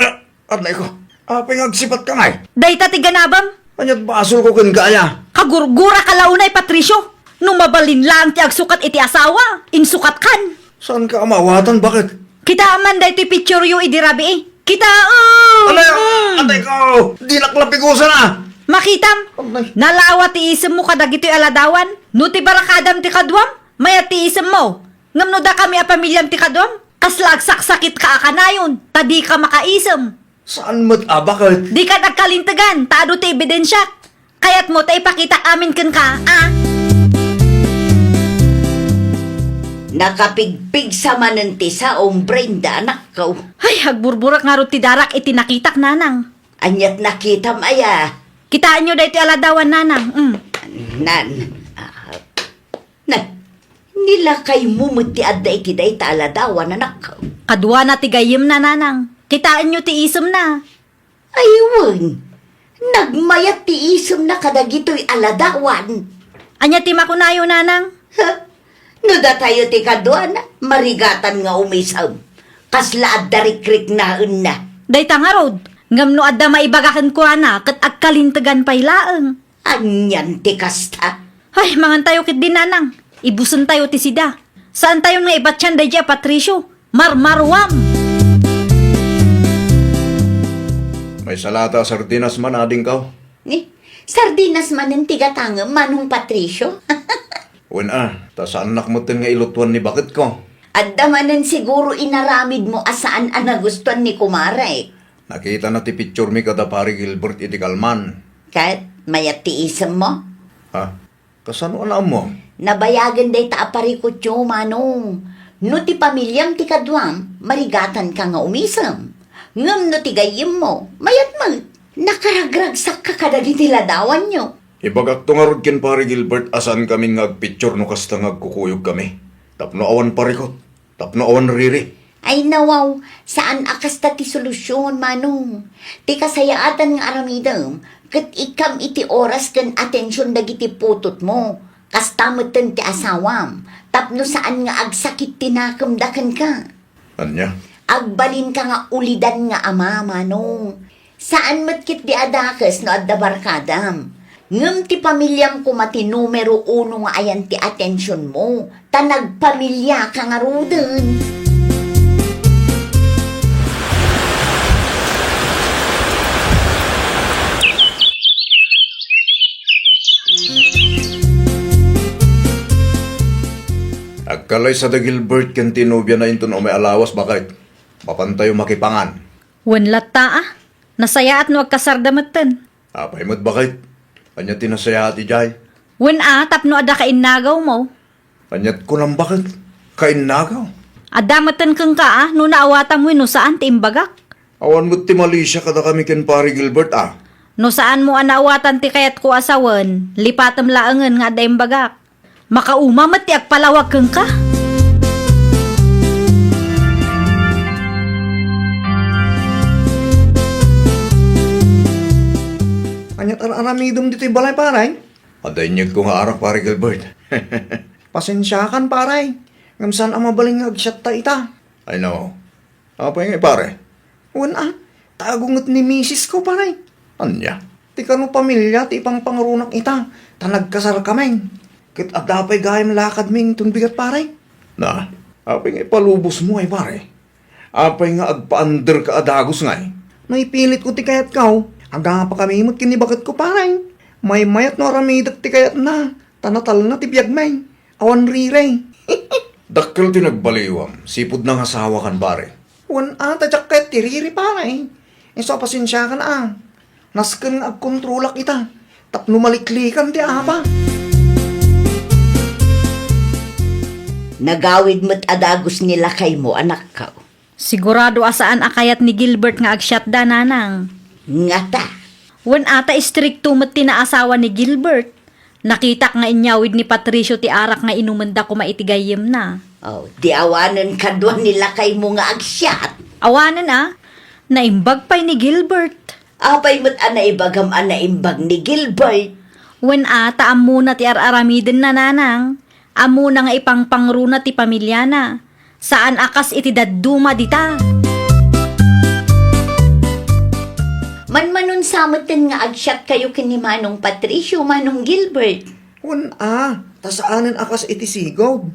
Ah, adnayko. Apay nga agsipatka ngay? Dayta ti ganabem? Ania't basolko kenka aya? Kagurguraka la unay, Patricio. No mabalin laeng ti agsukat iti asawa, insukatkan. Saanka a maawatan, baket? Kitaem man daytoy pictureyo idi rabii. Kitaem! Anay, mm. Atay ko! Dinak la pigusana! Makitam! Anay. Nalawa ti isemmo kadagitoy a ladawan. No ti barakadam ti kaduam, mayat ti isemmo. Ngem no dakami a pamiliam ti kaduam, kasla agsaksakitka a kanayon, ta dika makaisem. Saan met a, baket? Dika agkalintegan, ta adu ti ebidensiak. Kayatmo ta ipakitak amin kenka, a? Nakapigpigsa manen ti saom, Brenda, anakko. Ay, agburburak ngarud ti darak iti nakitak, Nanang. Ania't nakitam aya? Kitaenyo daytoy a ladawan, Nanang. Mm. Nan. Ah. Nan. Ni lakaymo met ti adda iti dayta a ladawan, anak. Kaduana ti gayyemna, nanang. Kitaenyo ti isemna. Ay wen, nagmayat ti isemna kadagitoy a ladawan. Ania ti makunayo, nanang? Ha? No datayo ti kaduana, marigatan nga umisem. Kasla adda rikriknaenna. Dayta ngarud, ngem no adda maibaga kenkuana, ket agkalintegan pay laeng. Anian ti kasta? Ay, mangantayo ketdi, nanang. Ibusentayo ti sida. Saantayon nga ibatian daydiay a Patricio. Marmaruam! Maysa la ta sardinas man, adingko. Ni, sardinas manen ti gatangem, Manong Patricio? Wen a, ta saannak metten nga ilutuan ni baketko. Adda manen siguro inaramidmo a saan a nagustuan ni kumarek. Nakitana ti picturemi kada Pari Gilbert iti kalman. Ket mayat ti isemmo? Ha? Kasano a naammo? Nabayagen dayta a parikutyo, Manong. No ti pamiliam ti kaduam, marigatanka nga umisem. Ngem no ti gayyemmo, mayat met. Nakaragragsakka kadagiti ladawanyo. Ibagakto ngarud ken Pari Gilbert a saankami nga agpicture no kasta nga agkukuyogkami. Tapno awan parikut. Tapno awan riri. Ay nawaw, saan a kasta ti solusion, Manong. Ti kasayaatan nga aramidem, ket ikkam iti oras ken atension dagiti putotmo. Kasta metten ti asawam, tapno saan nga agsakit ti nakemda kenka. Ania? Agbalinka nga ulidan nga ama, Manong. Saan met ketdi a dakes no adda barkadam. Ngem ti pamiliam koma ti numero uno nga ayan ti atensionmo, ta nagpamiliaka ngaruden. Agkalaysa da Gilbert ken ti nobiana inton umay a lawas, baket. Mapantayo makipangan. Wen latta, a. Nasayaat no agkasarda metten. Apay met, baket? Ania ti nasayaat idiay? Wen a, tapno adda kainnagawmo. Aniat kunam, baket? Kainnagaw? Adda metten kenka a, no naawatam wenno saan ti imbagak. Awan met ti malisia kadakami ken Pari Gilbert a. No saanmo a naawatan ti kayatko a sawen, lipatem laengen nga adda imbagak. Makauma met ti agpalawag kenka. Aniat ar-aramidem ditoy balay, pare? Adda inyegko nga arak, Pare Gilbert. Pasensiakan, pare. Ngem saan a mabalin nga agsiatta ita. Ay, no. Apay ngay, pare? Wen a, ta agunget ni misisko, pare. Ania? Ti kano pamilia ti ipangpangrunak ita, ta nagkasarkami. Ket adda pay gayam lakadmi inton bigat, pare. Na, apay ngay palubosmo ay, pare? Apay nga agpaanderka a dagus ngay? No ipilitko ti kayatko, agapakami met ken ni baketko, pare. Maymayat no aramidek ti kayatna, ta natalna ti biagmi. Awan riri. Dakkel ti nagbaliwam, sipud nangasawakan, pare. Wen a, ta diak kayat ti riri, pare. Isu a pasensiakan a. Nasken nga agkontrolak ita, tapno maliklikan ti apa. Nagawid met a dagus ni lakaymo, anakko. Sigurado a saan a kayat ni Gilbert nga agsiatda, nanang. Ngata. Wen a, ta istrikto met ti naasawa ni Gilbert. Nakitak nga inyawid ni Patricio ti arak nga inumenda koma iti gayyemna. Oh, di awanen kadua ni lakaymo nga agsiat? Awanen a. Naimbag pay ni Gilbert. Apay met a naibagam a naimbag ni Gilbert? Wen a, ta ammona ti ar-aramidenna, nanang. Ammona nga ipangpangruna ti pamiliana. Saan a kas iti dadduma dita. Manmanunsa metten nga agsiatkayo ken ni Manong Patricio, Manong Gilbert. Wen a, ta saanen a kas iti sigud.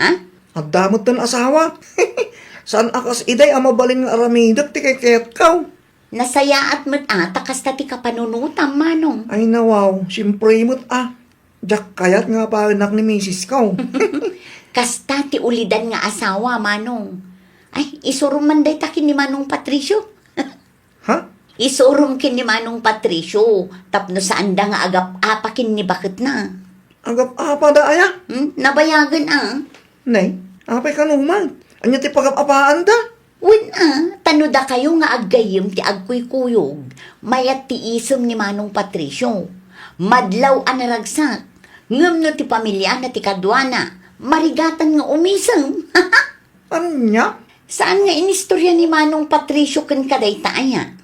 Ha? Adda metten asawa. Saan a kas idiay a mabalin nga aramidek ti kayatko. Nasayaat met a ta kasta ti kapanunotam, Manong. Ay, nawaw, siempre met a. Diak kayat nga apaenak ni misisko. Kasta ti ulidan nga asawa, Manong. Ay, isurom man dayta ken ni Manong Patricio. Ha? Isurom ken ni Manong Patricio, tapno saanda nga agap-apa ken ni baketna. Agap-apa da aya? Hmm? Nabayagen a. Nay, apay kano man? Ania ti pagap-apaanda? Wen a, ta no dakayo nga aggayyem ti agkuykuyog, mayat ti isem ni Manong Patricio. Madlaw a naragsak, ngem no ti pamiliana ti kaduana, marigatan nga umisem. Ania? Saan nga inistorya ni Manong Patricio kenka dayta aya?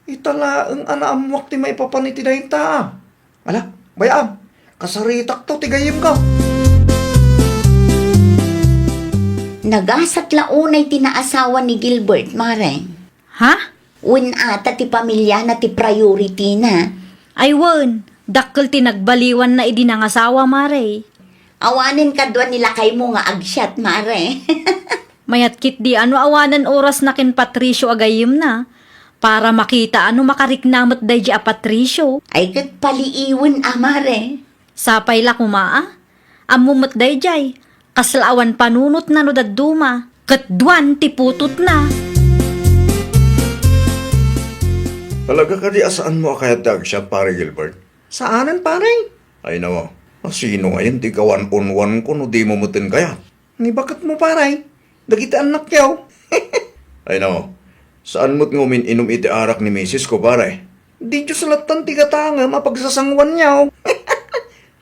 Ita laeng a naammoak ti maipapan iti dayta. Ala, bay-am, kasaritakto ti gayyemko. Nagasat la unay ti naasawa ni Gilbert, Mare. Ha? Wen ata ti pamiliana ti priority na. Ay wen, dakkel ti nagbaliwanna idi nangasawa, Mare. Awanen kadua ni lakaymo nga agsiat, Mare. Mayat ketdi a no awanen orasna ken Patricio a gayyemna, para makita a no makarikna met daydiay a Patricio. Ay ket paliiwen a, Mare. Sapay la koma a. Ammo met daydiay, kasla awan panunotna no dadduma, ket duan ti putotna. Talaga kadi a saanmo a kayat ti agsiat, Pare Gilbert? Saanen, pare. Ay, nawa. A, sino ngayen ti kawan-unwanko no dimo metten kayat? Ni baketmo, pare. Dagiti annakyo. Ay, nawa. Saan met nga umin-inum iti arak ni misis ko, pare? Di Dios lattan ti gatangem a pagsasanguanyo.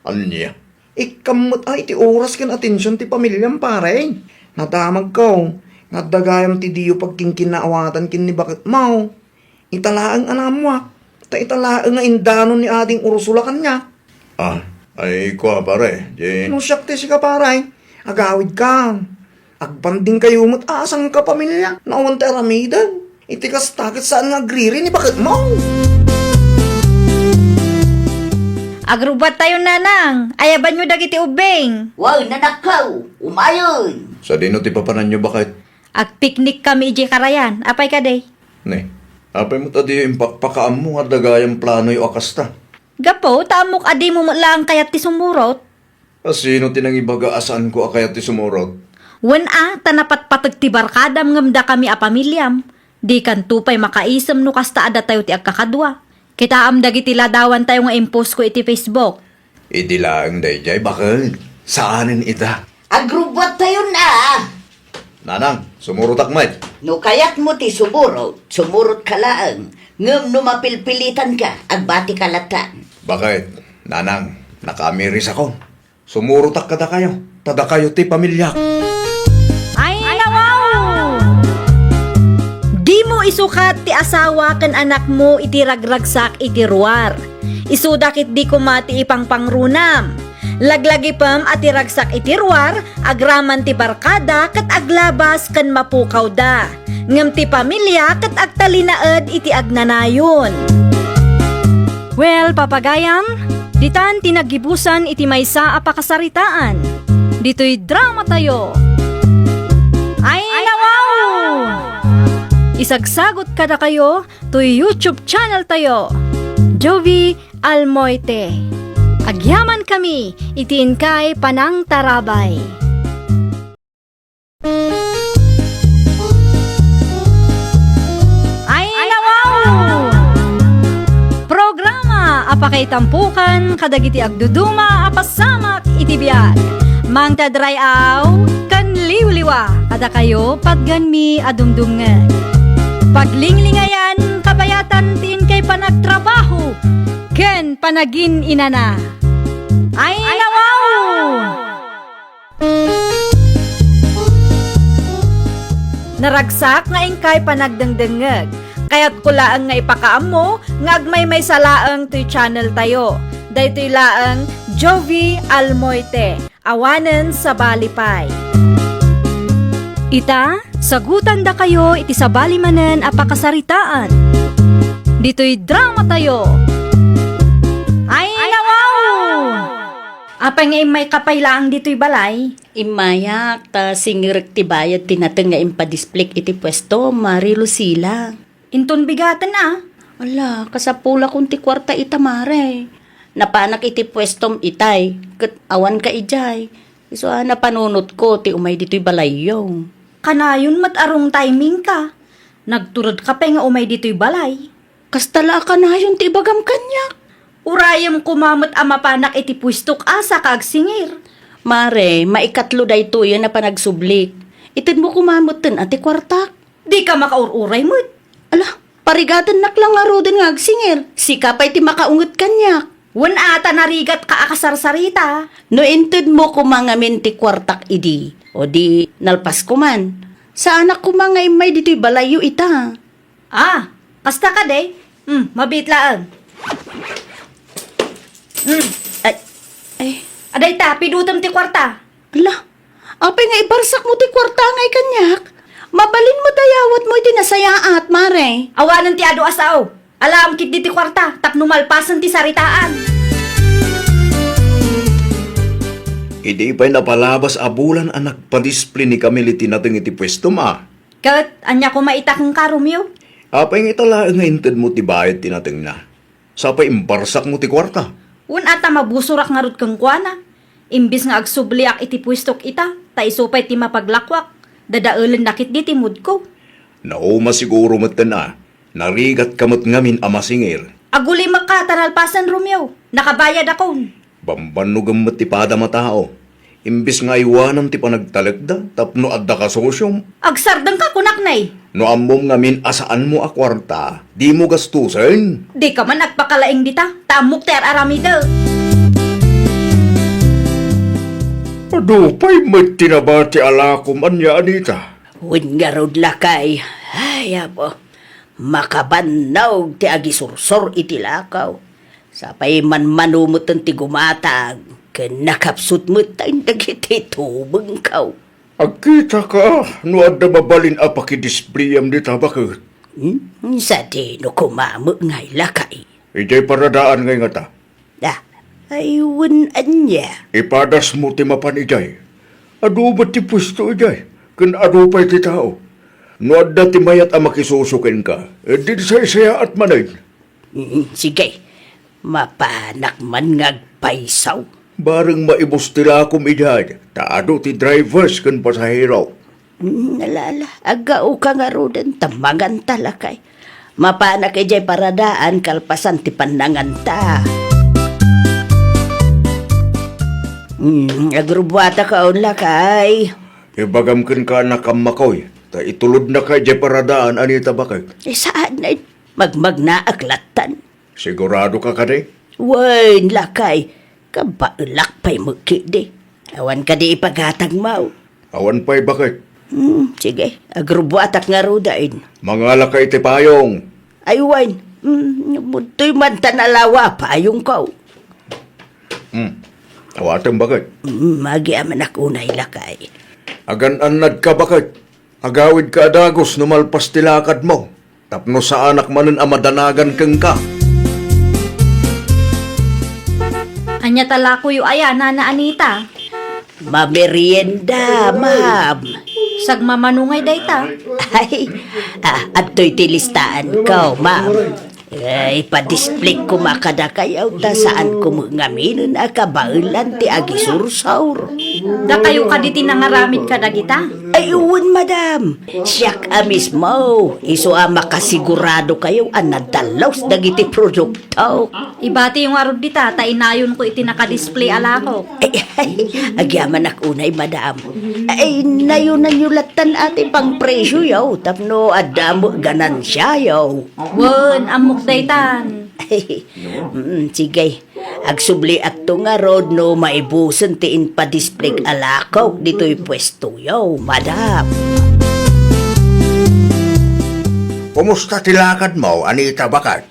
Ania? Ikkam met a iti oras ken atension ti pamiliam, pare. Nadamagko nga adda gayam ti diyo pagkinkinnaawatan ken ni baketmo. Ita laeng a naammoak, ta ita laeng nga indanon ni Ading Ursula kaniak. Ah, ay, kua, pare, di. No siak ti sika, pare, agawidka. Agbandingkayo met a sangkapamilia no awan ti aramiden. Iti kasta ket saan nga agriri ni baketmo. Agrubbuattayon, nanang. Ayabanyo dagiti ubbing. Wen, anakko, umayen. Sadino ti papananyo, baket? Agpiknikkami idiay karayan. Apay kadi? Ne, apay met a diyo impakpakaammo nga adda gayam planoyo a kasta? Gapu ta ammok a dimo met laeng kayat ti sumurot. A, sino ti nangibaga a saanko a kayat ti sumurot? Wen a, ta napatpateg ti barkadam ngem dakami a pamiliam. Dikanto pay makaisem no kasta a datayo ti agkakadua. Kitaem dagiti ladawantayo nga impost ko iti Facebook. Idi laeng daydiay, baket. Saanen ita. Agrubbuattayon a! Nanang, sumurotak met. No kayatmo ti sumurot, sumurotka laeng. Ngem no mapilpilitanka, agbatika latta. Baket, nanang, nakaamirisakon. Sumurotak kadakayo, ta dakayo ti pamiliak. Ay, nawaw! Dimo isukat ti asawa ken anakmo iti ragragsak iti ruar. Isuda ketdi koma ti ipangpangrunam. Laglagipem a ti ragsak iti ruar, agraman ti barkada ket aglabas ken mapukawda. Ngem ti pamilia ket agtalinaed iti agnanayon. Well, papagayam, ditan ti naggibusan iti maysa a pakasaritaan. Ditoy dramatayo. Ay, nawaw! Isagsagot kadakayo toy YouTube channel tayo, Jovie Almoite. Agyamankami iti inkay panangtarabay. Ay, nawaw! Programa a pakaitampokan kadagiti agduduma a pasamak iti biag. Mangted ray-aw ken liwliwa kadakayo patgenmi a dumdumngeg. Paglinglingayan, kabayatan ti inkay panagtrabaho ken panagin-inana. Ay, nawaw! Naragsak nga inkay panagdengdengngeg. Kayatko laeng nga ipakaammo nga agmaymaysa laeng toy channel tayo. Daytoy laeng Jovie Almoite, awanen sabali pay. Ita, sagutandakayo iti sabali manen a pakasaritaan. Ditoy dramatayo. Ay, nawaw! Apay nga immayka pay laeng ditoy balay? Immayak, ta singirek ti bayad ti nateng nga impadisplik iti puesto, Mari Lucila. Inton bigaten a. Ala, kasapulakon ti kuarta ita, Mare. Napanak iti puestom itay, ket awanka idiay. Isu a napanunotko ti umay ditoy balayyo. Kanayon met a wrong timing ka. Nagturedka pay nga umay ditoy balay. Kasta la a kanayon ti ibagam kaniak. Urayem koma met a mapanak iti puestok a saka agsingir. Mare, maikatlo daytoyen a panagsublik. Itedmo koma metten a ti kuartak. Dika makaur-uray met. Ala, parigatennak la ngaruden nga agsingir. Sika pay ti makaunget kaniak. Wen a, ta narigatka a kasarsarita. No intedmo koma ngamin ti kuartak idi, o di nalpasko man. Saanak koma nga immay ditoy balayyo ita. Ah, kasta kadi? Hmm, mabiit laeng. Hmm. Ay, ay. Adayta, pidutem ti kuarta. Ala, apay nga ibarsakmo ti kuarta nga ikaniak? Mabalin met a yawatmo iti nasayaat, Mare. Awanen ti adu a sao. Alaem ketdi ti kuarta tapno malpasen ti saritaan. Idi pay napalabas a bulan a nagpadisplay ni Camille iti nateng iti puestom a. Ket ania koma ita kenka, Romeo? Apay nga ita laeng nga intedmo ti bayad ti natengna? Sapay imbarsakmo ti kuarta. Wen a, ta mabusorak ngarud kenkuana. Imbes nga agsubliak iti puestok ita, ta isu pay ti mapaglakuak, dadaelenna ketdi ti moodko. Nauma siguro metten a, narigatka met ngamin a masingir. Agulimekka ta nalpasen, Romeo. Nakabayadakon. Bambannogem met ti padam a tao. Imbes nga aywanam ti panagtalekda tapno adda kasosiom. Agsardengka, kunak, nay. No ammom ngamin a saanmo a kuarta, dimo gastusen. Dika man agpakalaing dita, ta ammok ti ar-aramidek. Adu pay met ti nabati a lakom ania, Anita? Wen ngarud, lakay. Ay, apo. Makabannog ti agisursor iti lakaw. Sapay manmano metten ti gumatag, ken nakapsut metten dagiti tubengko. Agkitaka no adda mabalin a pakidisplayam dita, baket? Hmm? Sadino koma met ngay, lakay? Idiay paradaan ngay ngata. Ah, ay, wen ania? Ipadasmo ti mapan idiay. Adu met ti puesto idiay, ken adu pay ti tao. No adda ti mayat a makisuso kenka, e, di saysayaat manen. Mm, sige. Mapanak man nga agpayso. Bareng maibus ti lakom idiay, ta adu ti drivers ken pasahero. Mm, ala, ala, aggaoka ngaruden, ta manganta, lakay. Mapanak idiay paradaan kalpasan ti pannanganta. Mm, agrubbuataka on, lakay. Ibagam kenka a nakammakoy, ta itulodnaka idiay paradaan, Anita, baket. E, saan, magmagnaak lattan. Siguradoka kadi? Wen, lakay, kabaelak pay met ketdi. Awan kadi ipagatagmo? Awan pay, baket. Hmm, sige, agrubbuatak ngaruden. Mangalaka iti payong. Ay, wen, hmm, budtoy man ta nalawa payongko. Hmm, awatem, baket. Hmm, agyamanak unay, lakay. Agan-annadka, baket. Agawidka a dagus no malpas ti lakadmo, tapno saanak manen a madanagan kenka. Ania ta lakoyo aya, Nana Anita? Mamerienda, ma'am. Sagmamano ngay dayta? Ay, ah, adtoy ti listaanko, ma'am. Eh, ipa-display koma kadakayo ta saan koma ngaminen a kabaelan ti agisursor. Dakayo kadi ti nangaramid kadagita? Ay, wen, madam. Siak a mismo. Isu a makasiguradokayo a nadalus dagiti produkto. Ibatiyo ngarud dita, ta inayonko iti naka-display a lakok. Ay, ay, agyamanak unay, madam. Ay, nayonanyo lattan a ti pangpresioyo, tapno adda met ganansiayo. Wen, ammok daytan. Mm, sige. Agsubliakto ngarud no maibusen ti impa-display a lakok ditoy puestoyo, madam. Kumusta ti lakadmo, Anita, baket?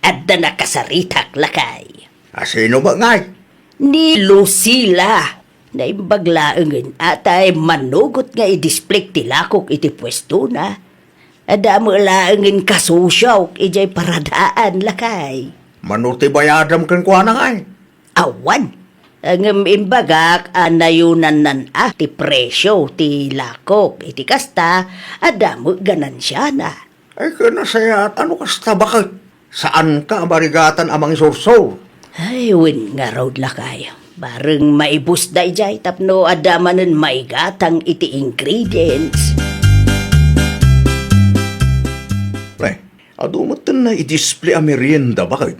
Adda nakasaritak, lakay. A, sino met ngay? Ni Lucila. Naimbag laengen a ta immanugot nga i-display ti lakok iti puestona. Adda met laengen kasosiok idiay paradaan, lakay. Mano ti bayadam kenkuana ngay? Awan. Ngem imbagak a nayonannan a ti presio ti lakok. Iti kasta, adda met ganansiana. Ay, ken nasayaat, ano kasta, baket? Saanka a marigatan a mangisursor? Ay, wen ngarud, lakay. Bareng maibus daydiay tapno adda manen maigatang iti ingredients. Ay, adu metten a i-display a merienda, baket?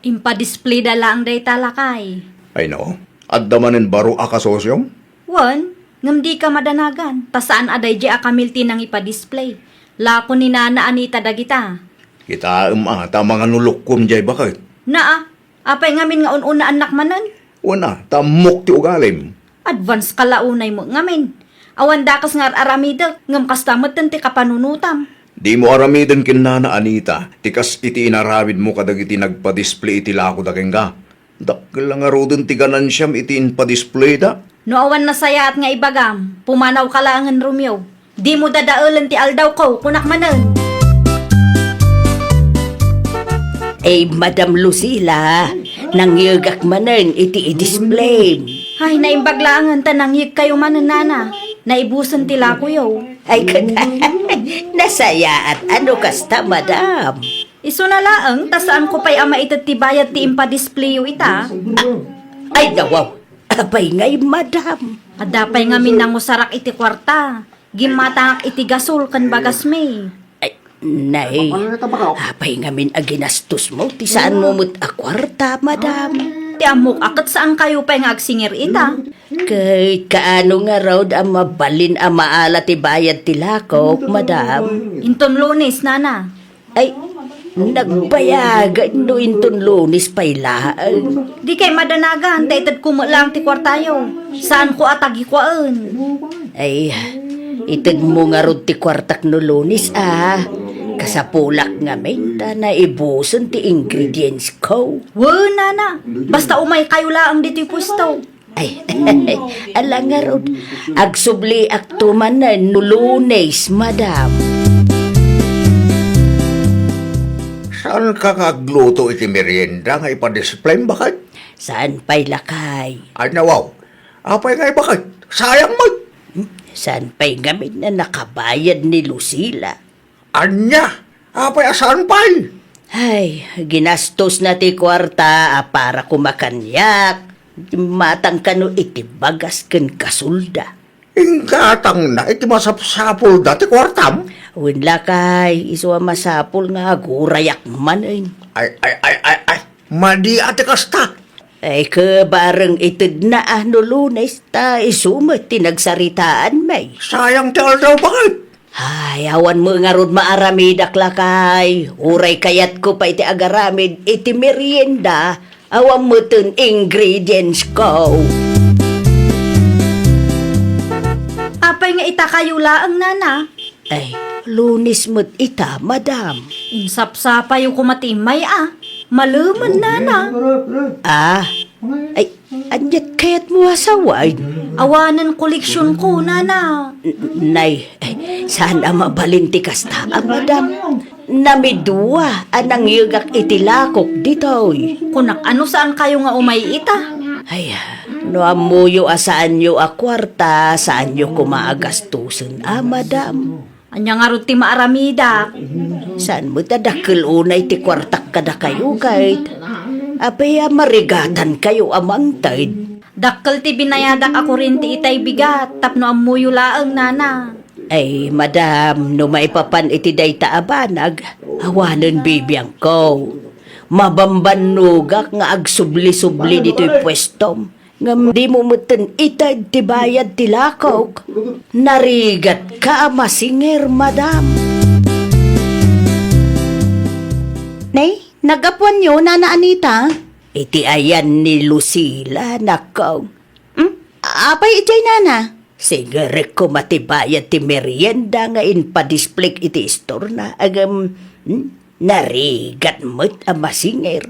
Impa-displayda laeng dayta, lakay. Ay, no? Adda manen baro a kasosiom? Wen, ngem dika madanagan, ta saan a daydiay a Camille ti nangipa-display. Lako ni Nana Anita dagita. Kitaem a, ta manganulokkom diay, baket. Naa, Apay ngamin nga un-unaannak manen? Wen a, ta ammok ti ugalim. Advance ka la unay met ngamin. Awan dakes nga ar-aramidek, ngem kasta metten ti kapanunotam. Dimo aramiden ken Nana Anita ti kas iti inaramidmo kadagiti nagpa-display iti lakoda kenka. Dakkel la ngaruden ti ganansiam iti impa-displayda. No awan nasayaat nga ibagam, pumanawka laengen, Romeo. Dimo dadaelen ti aldawko, kunak manen. Ay, Madam Lucila, nangyegak manen iti i-display. Ay, naimbag laengen ta nangyegkayo manen, Nana. Naibusen ti lakoyo. Ay, kada, nasayaat a no kasta, Madam. Isuna laeng, ta saanko pay a maited ti bayad ti impa-displayo ita. Ay, nawaw. Apay ngay, Madam? Adda pay ngamin nangusarak iti kuarta. Gimmatangak iti gasol ken bagasmi. Ay, nay. Apay ngamin a ginastosmo ti saanmo met a kuarta, Madam? Ti ammok a ket saankayo pay nga agsingir ita. Ket kaano ngarud a mabalin a maala ti bayad ti lakok, Madam? Inton Lunes, Nana. Ay, nagbayagen no inton Lunes pay laeng. Dikay madanagan, ta itedko met laeng ti kuartayo. Saanko a tagikuaen. Ay, itedmo ngarud ti kuartak no Lunes, a. Kasapulak ngamin ta naibusen ti ingredients ko. Wen, Nana, basta umaykayo laeng ditoy puesto. Ay, ala ngarud, agsubliakto manen no Lunes, Madam. Saanka nga agluto iti merienda nga ipa-display, baket? Saan pay, lakay? Ay, nawaw. Apay nga, baket? Sayang met. Saan pay ngamin a nakabayad ni Lucila? Ania? Apay a saan pay? Ay, ginastosna ti kuarta a para kumakaniak. Matang kano iti bagas ken gasolda. Inggatangna iti masapsapulda ti kuartam? Wen, lakay, isu a masapul nga agurayak manen. Ay, ay, ay, ay, ay. Madi a ti kasta. Ay, kabareng itedna a no Lunes, ta isu met ti nagsaritaan, may. Sayang ti aldaw, baket? Ay, awan met ngarud maaramidak, lakay. Uray kayatko pay ti agaramid iti merienda, awan metten ingredients ko. Apay nga itakayo laeng, Nana? Ay, Lunes met ita, Madam. Insapsapayo koma ti immay a. Malemen, Nana. Ah, ay, aniat kayatmo a sawen? Awanen koleksionko, Nana. N-, nay, saan a mabalin ti kasta a, Madam. Namidua a nangyegak iti lakok ditoy. Kunak, ano, saankayo nga umay ita? Ay, no ammoyo a saanyo a kuarta, saanyo koma a gastusen a, Madam. Ania ngarud ti maaramidak? Saan met a dakkel unay ti kuartak kadakayo, ket apay a marigatankayo a mangted? Dakkel ti binayadak a kurente itay bigat tapno ammoyo laeng, Nana. Ay, Madam, no maipapan iti dayta a banag, awanen bibiangko. Mabambannogak nga agsubli-subli ditoy puestom. Ngem dimo metten ited ti bayad ti lakok. Narigatka a masinger, Madam. Nay, naggapuanyo, Nana Anita? Iti ayan ni Lucila, nakkaw. Hmm? Apay idiay, Nana? Singerek koma ti bayad ti merienda nga impa-display iti istorna, ngem, hmm, narigat met a masinger.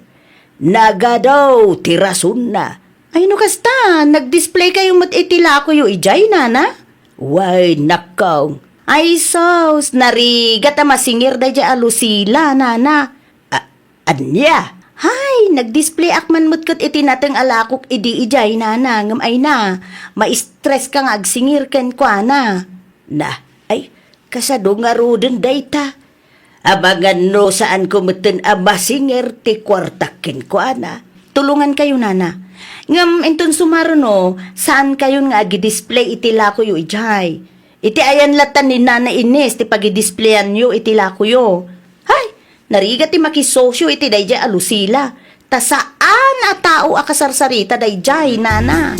Nagadaw ti rasonna. Ay, no kasta, nag-display kayo met iti lakoyo idiay, Nana? Way, nakkaw. Ay, sus, narigat a masinger daydiay a Lucila, Nana. A-, ania? Hay, nag-displayak man met ket iti nateng a lakok idi idiay, Nana, ngem ay na, ma-stress ka nga agsingir kenkuana. Na, ay, kasano ngaruden dayta? Amangan no saanko metten a masinger ti kuartak kenkuana. Tulongankayo, Nana. Ngem inton sumaruno, saankayon nga agi-display iti lakoyo idiay. Iti ayan latta ni Nana Ines ti pagidisplayanyo iti lakoyo. Hay, narigat ti makisosyo iti daydiay a Lucila. Ta saan a tao a kasarsarita daydiay, Nana.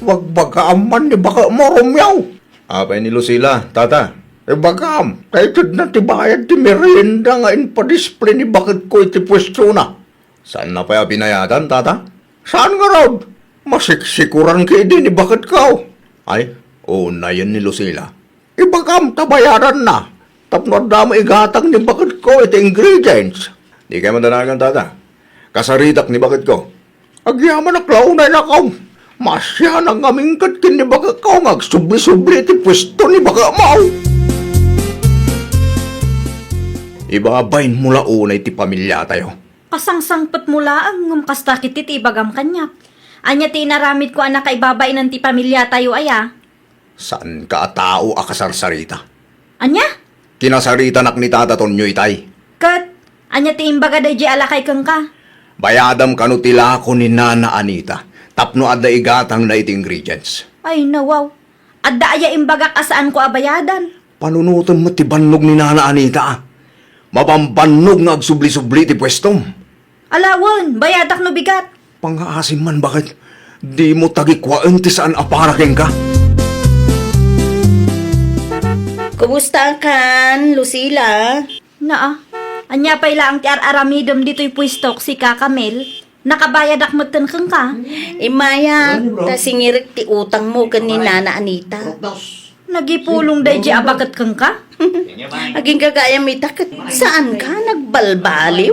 Bagbagaam man ni baketmo, Romeo. Apay ni Lucila, tata? Ibagam, ta itedna ti bayad ti merienda nga impadisplay ni baketko iti puestona. Saanna pay a binayadan, tata? Saan ngarud? Masiksikuran ketdi ni baketko. Ay, unayen ni Lucila. Ibagam ta bayadanna. Tapno adda met igatang ni baketko iti ingredients. Dikay madanagan, tata. Kasaritak ni baketko. Agyamanak la unay, nakaw. Maasianak ngamin ket ken ni baketko nga agsubli-subli iti puesto ni baketmo. Ibabainmo la unay ti pamiliatayo. Kasangsangpetmo laeng ngem kasta ketdi ti ibagam kaniak. Ania ti inaramidko a nakaibabainan ti pamiliatayo aya? Saanka a tao a kasarsarita. Ania? Kinasaritanak ni Tata Tonyo itay. Ket ania ti imbaga daydiay a lakay kenka? Bayadam kano ti lako ni Nana Anita tapno adda igatangna iti ingredients. Ay, nawaw. Adda aya imbagak a saanko a bayadan? Panunotem met ti bannog ni Nana Anita, a. Mabambannog nga agsubli-subli ti puestom. Ala wen, bayadak no bigat. Pangaasim man, baket. Dimo tagikuaen ti saan a para kenka. Kumusta kan, Lucila? Naa, ania pay laeng ti ar-aramidem ditoy puestok, sika, Camel? Nakabayadak metten kenka? Immay, ta singirek ti utangmo ken ni Nana Anita. Nagipulong daydiay a baket kenka? Agingga gayam ita ket saanka nagbalbaliw?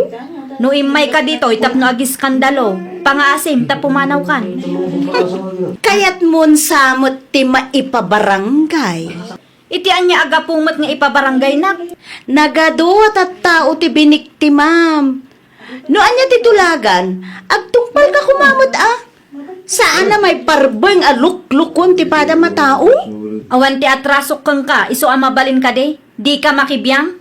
No immayka ditoy tapno agiskandalo, pangaasim ta pumanawkan. Kayatmon sa met ti maipabarangay? Iti ania a gapu met nga ipabaranggaynak? Nagadu a tattao ti biniktimam. No ania ti dulagan, agtungpalka koma met a. Saan a maiparbeng a luklukuem ti padam a tao? Awan ti atrasok kenka, isu a mabalin kadi, dika makibiang?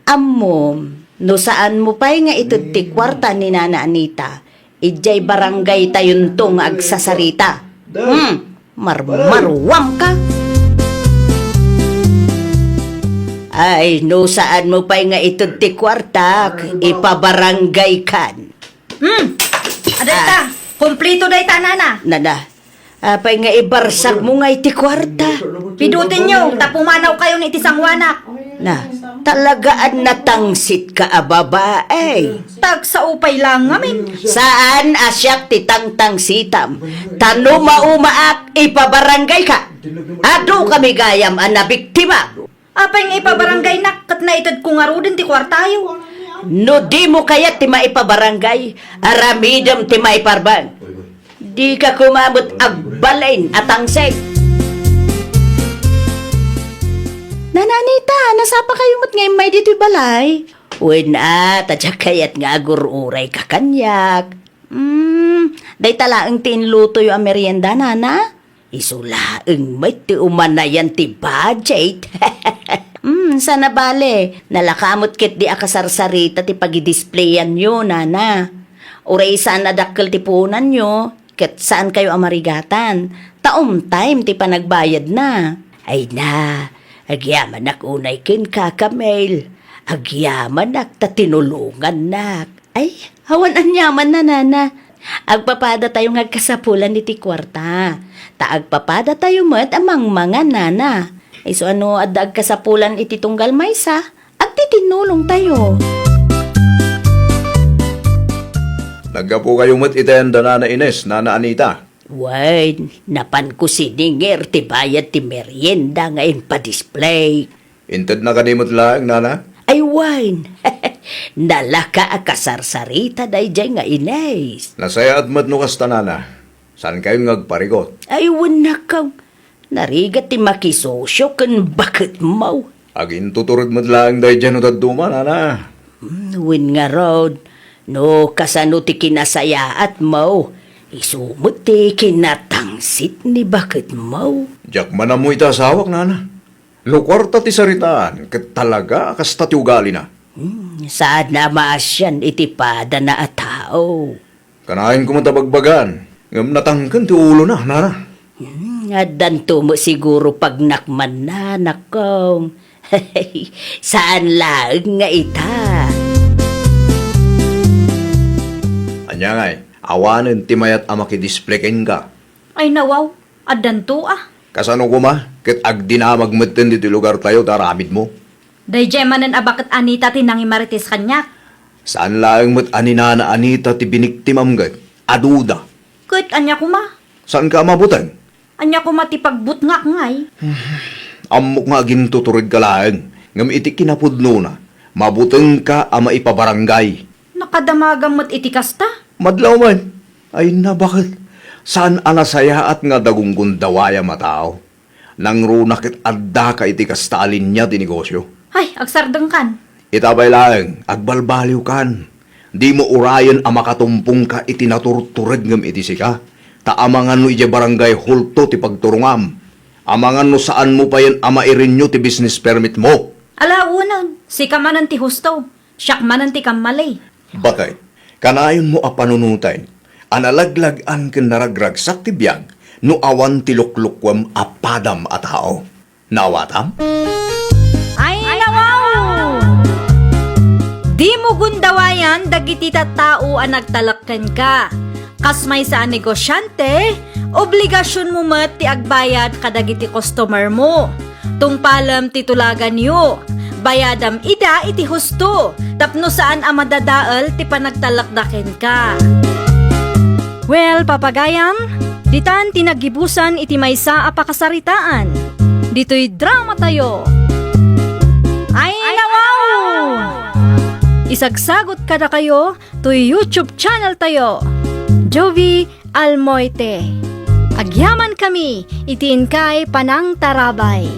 Ammom, no saanmo pay nga ited ti kuarta ni Nana Anita, idiay barangaytayonto nga agsasarita. Hmm, marmaruamka. Ay, no saanmo pay nga ited ti kuartak, ipabarangaykan. Hmm. Adayta, ah, kompleto dayta, nana. Nana, apay nga ibarsakmo nga iti kuarta? Pidutenyo, ta pumanawkayon iti sangoanak. Na, talaga a natangsitka a babae. Tagsao pay laeng ngamin. Saan a siak ti tangtangsitam, ta no maumaak, ipabarangayka. Adu kami gayam a nabiktima. Apay nga ipabaranggaynak ket naitedko ngaruden ti kuartayo? No dimo kayat ti maipabaranggay, aramidem ti maiparbeng. Dika koma met agbalin a tangsit. Nana Anita, nasapakayo met nga immay ditoy balay? Wen a, ta diak kayat nga agur-urayka kaniak. Hmm, dayta laeng ti inlutoyo a merienda, nana? Isu laeng met ti umanayan ti budget. Hmm, saan a bale, nalaka met ketdi a kasarsarita ti pagidisplayanyo, nana. Uray saan a dakkel ti puonanyo, ket saankayo a marigatan, ta on time ti panagbayadna. Ay na, agyamanak unay kenka, Camel. Agyamanak ta tinulongannak. Ay, awan aniamanna, nana. Agpapadatayo nga agkasapulan iti kuarta. Ta agpapadatayo met a mangmangan, nana. Isu a no adda agkasapulan iti tunggal maysa, agtitinnulongtayo. Naggapukayo met iti ayan da Nana Ines, Nana Anita? Wen, napanko siningir ti bayad ti merienda nga impadisplay. Intedna kadi met laeng, nana? Ay wen, nalaka a kasarsarita daydiay nga Ines. Nasayaat met no kasta, nana. Saankayon nga agparigot? Ay wen, nakaw. Narigat ti makisosio ken baketmo. Agintutured met laeng daydiay no dadduma, nana. Hmm, wen ngarud, no kasano ti kinasayaatmo, isu met ti kinatangsit ni baketmo. Diak man ammo iti asawak, nana. No kuarta ti saritaan, ket talaga a kasta ti ugalina. Hmm, saan a maasian iti padana a tao. Kanayon koma ta bagbagaan, ngem natangken ti ulona, nana. Hmm, addanto met siguro pagnakmanna, nakong. Saan laeng nga ita. Ania ngay, awanen ti mayat a makidisplay kenka? Ay, nawaw. Addanto, a. Kasano koma, ket agdinamag metten ditoy lugartayo ti aramidmo? Daydiay manen a baket Anita ti nangimarites kaniak. Saan laeng met a ni Nana Anita ti biniktimam ket aduda. Ket ania koma? Saanka a mabuteng? Ania koma ti pagbutngak ngay? Ammok nga agintuturedka laeng, ngem iti kinapudnona, mabutengka a maipabarangay. Nakadamagam met iti kasta? Madlaw met. Ay, nabaket. Saan a nasayaat nga dagungundawayam a tao. Nangruna ket addaka iti kasta a linia ti negosio. Ay, agsardengkan. Ita pay laeng, agbalbaliwkan. Dimo urayen a makatumpongka iti naturtured ngem iti sika. Ta amangan no idiay barangay hall two ti pagturongam. Amangan no saanmo payen a mairenew ti business permit mo. Ala, unen, sika manen ti husto. Siak manen ti kammali. Baket, kanayonmo a panunoten a nalaglag-an ken naragragsak ti biag no awan ti luklukuem a padam a tao. Naawatam? Ay, nawaw! Dimo gundawayan dagiti tattao a nagtalek kenka. Kas maysa a negosiante, obligasionmo met ti agbayad kadagiti customer mo. Tungpalem ti tulaganyo. Bayadam ida iti husto, tapno saan a madadael ti panagtalekda kenka. Well, papagayam, ditan ti naggibusan iti maysa a pakasaritaan. Ditoy dramatayo. Ay, nawaw! Isagsagot kadakayo toy YouTube channel tayo, Jovie Almoite. Agyaman kami iti inkay panangtarabay.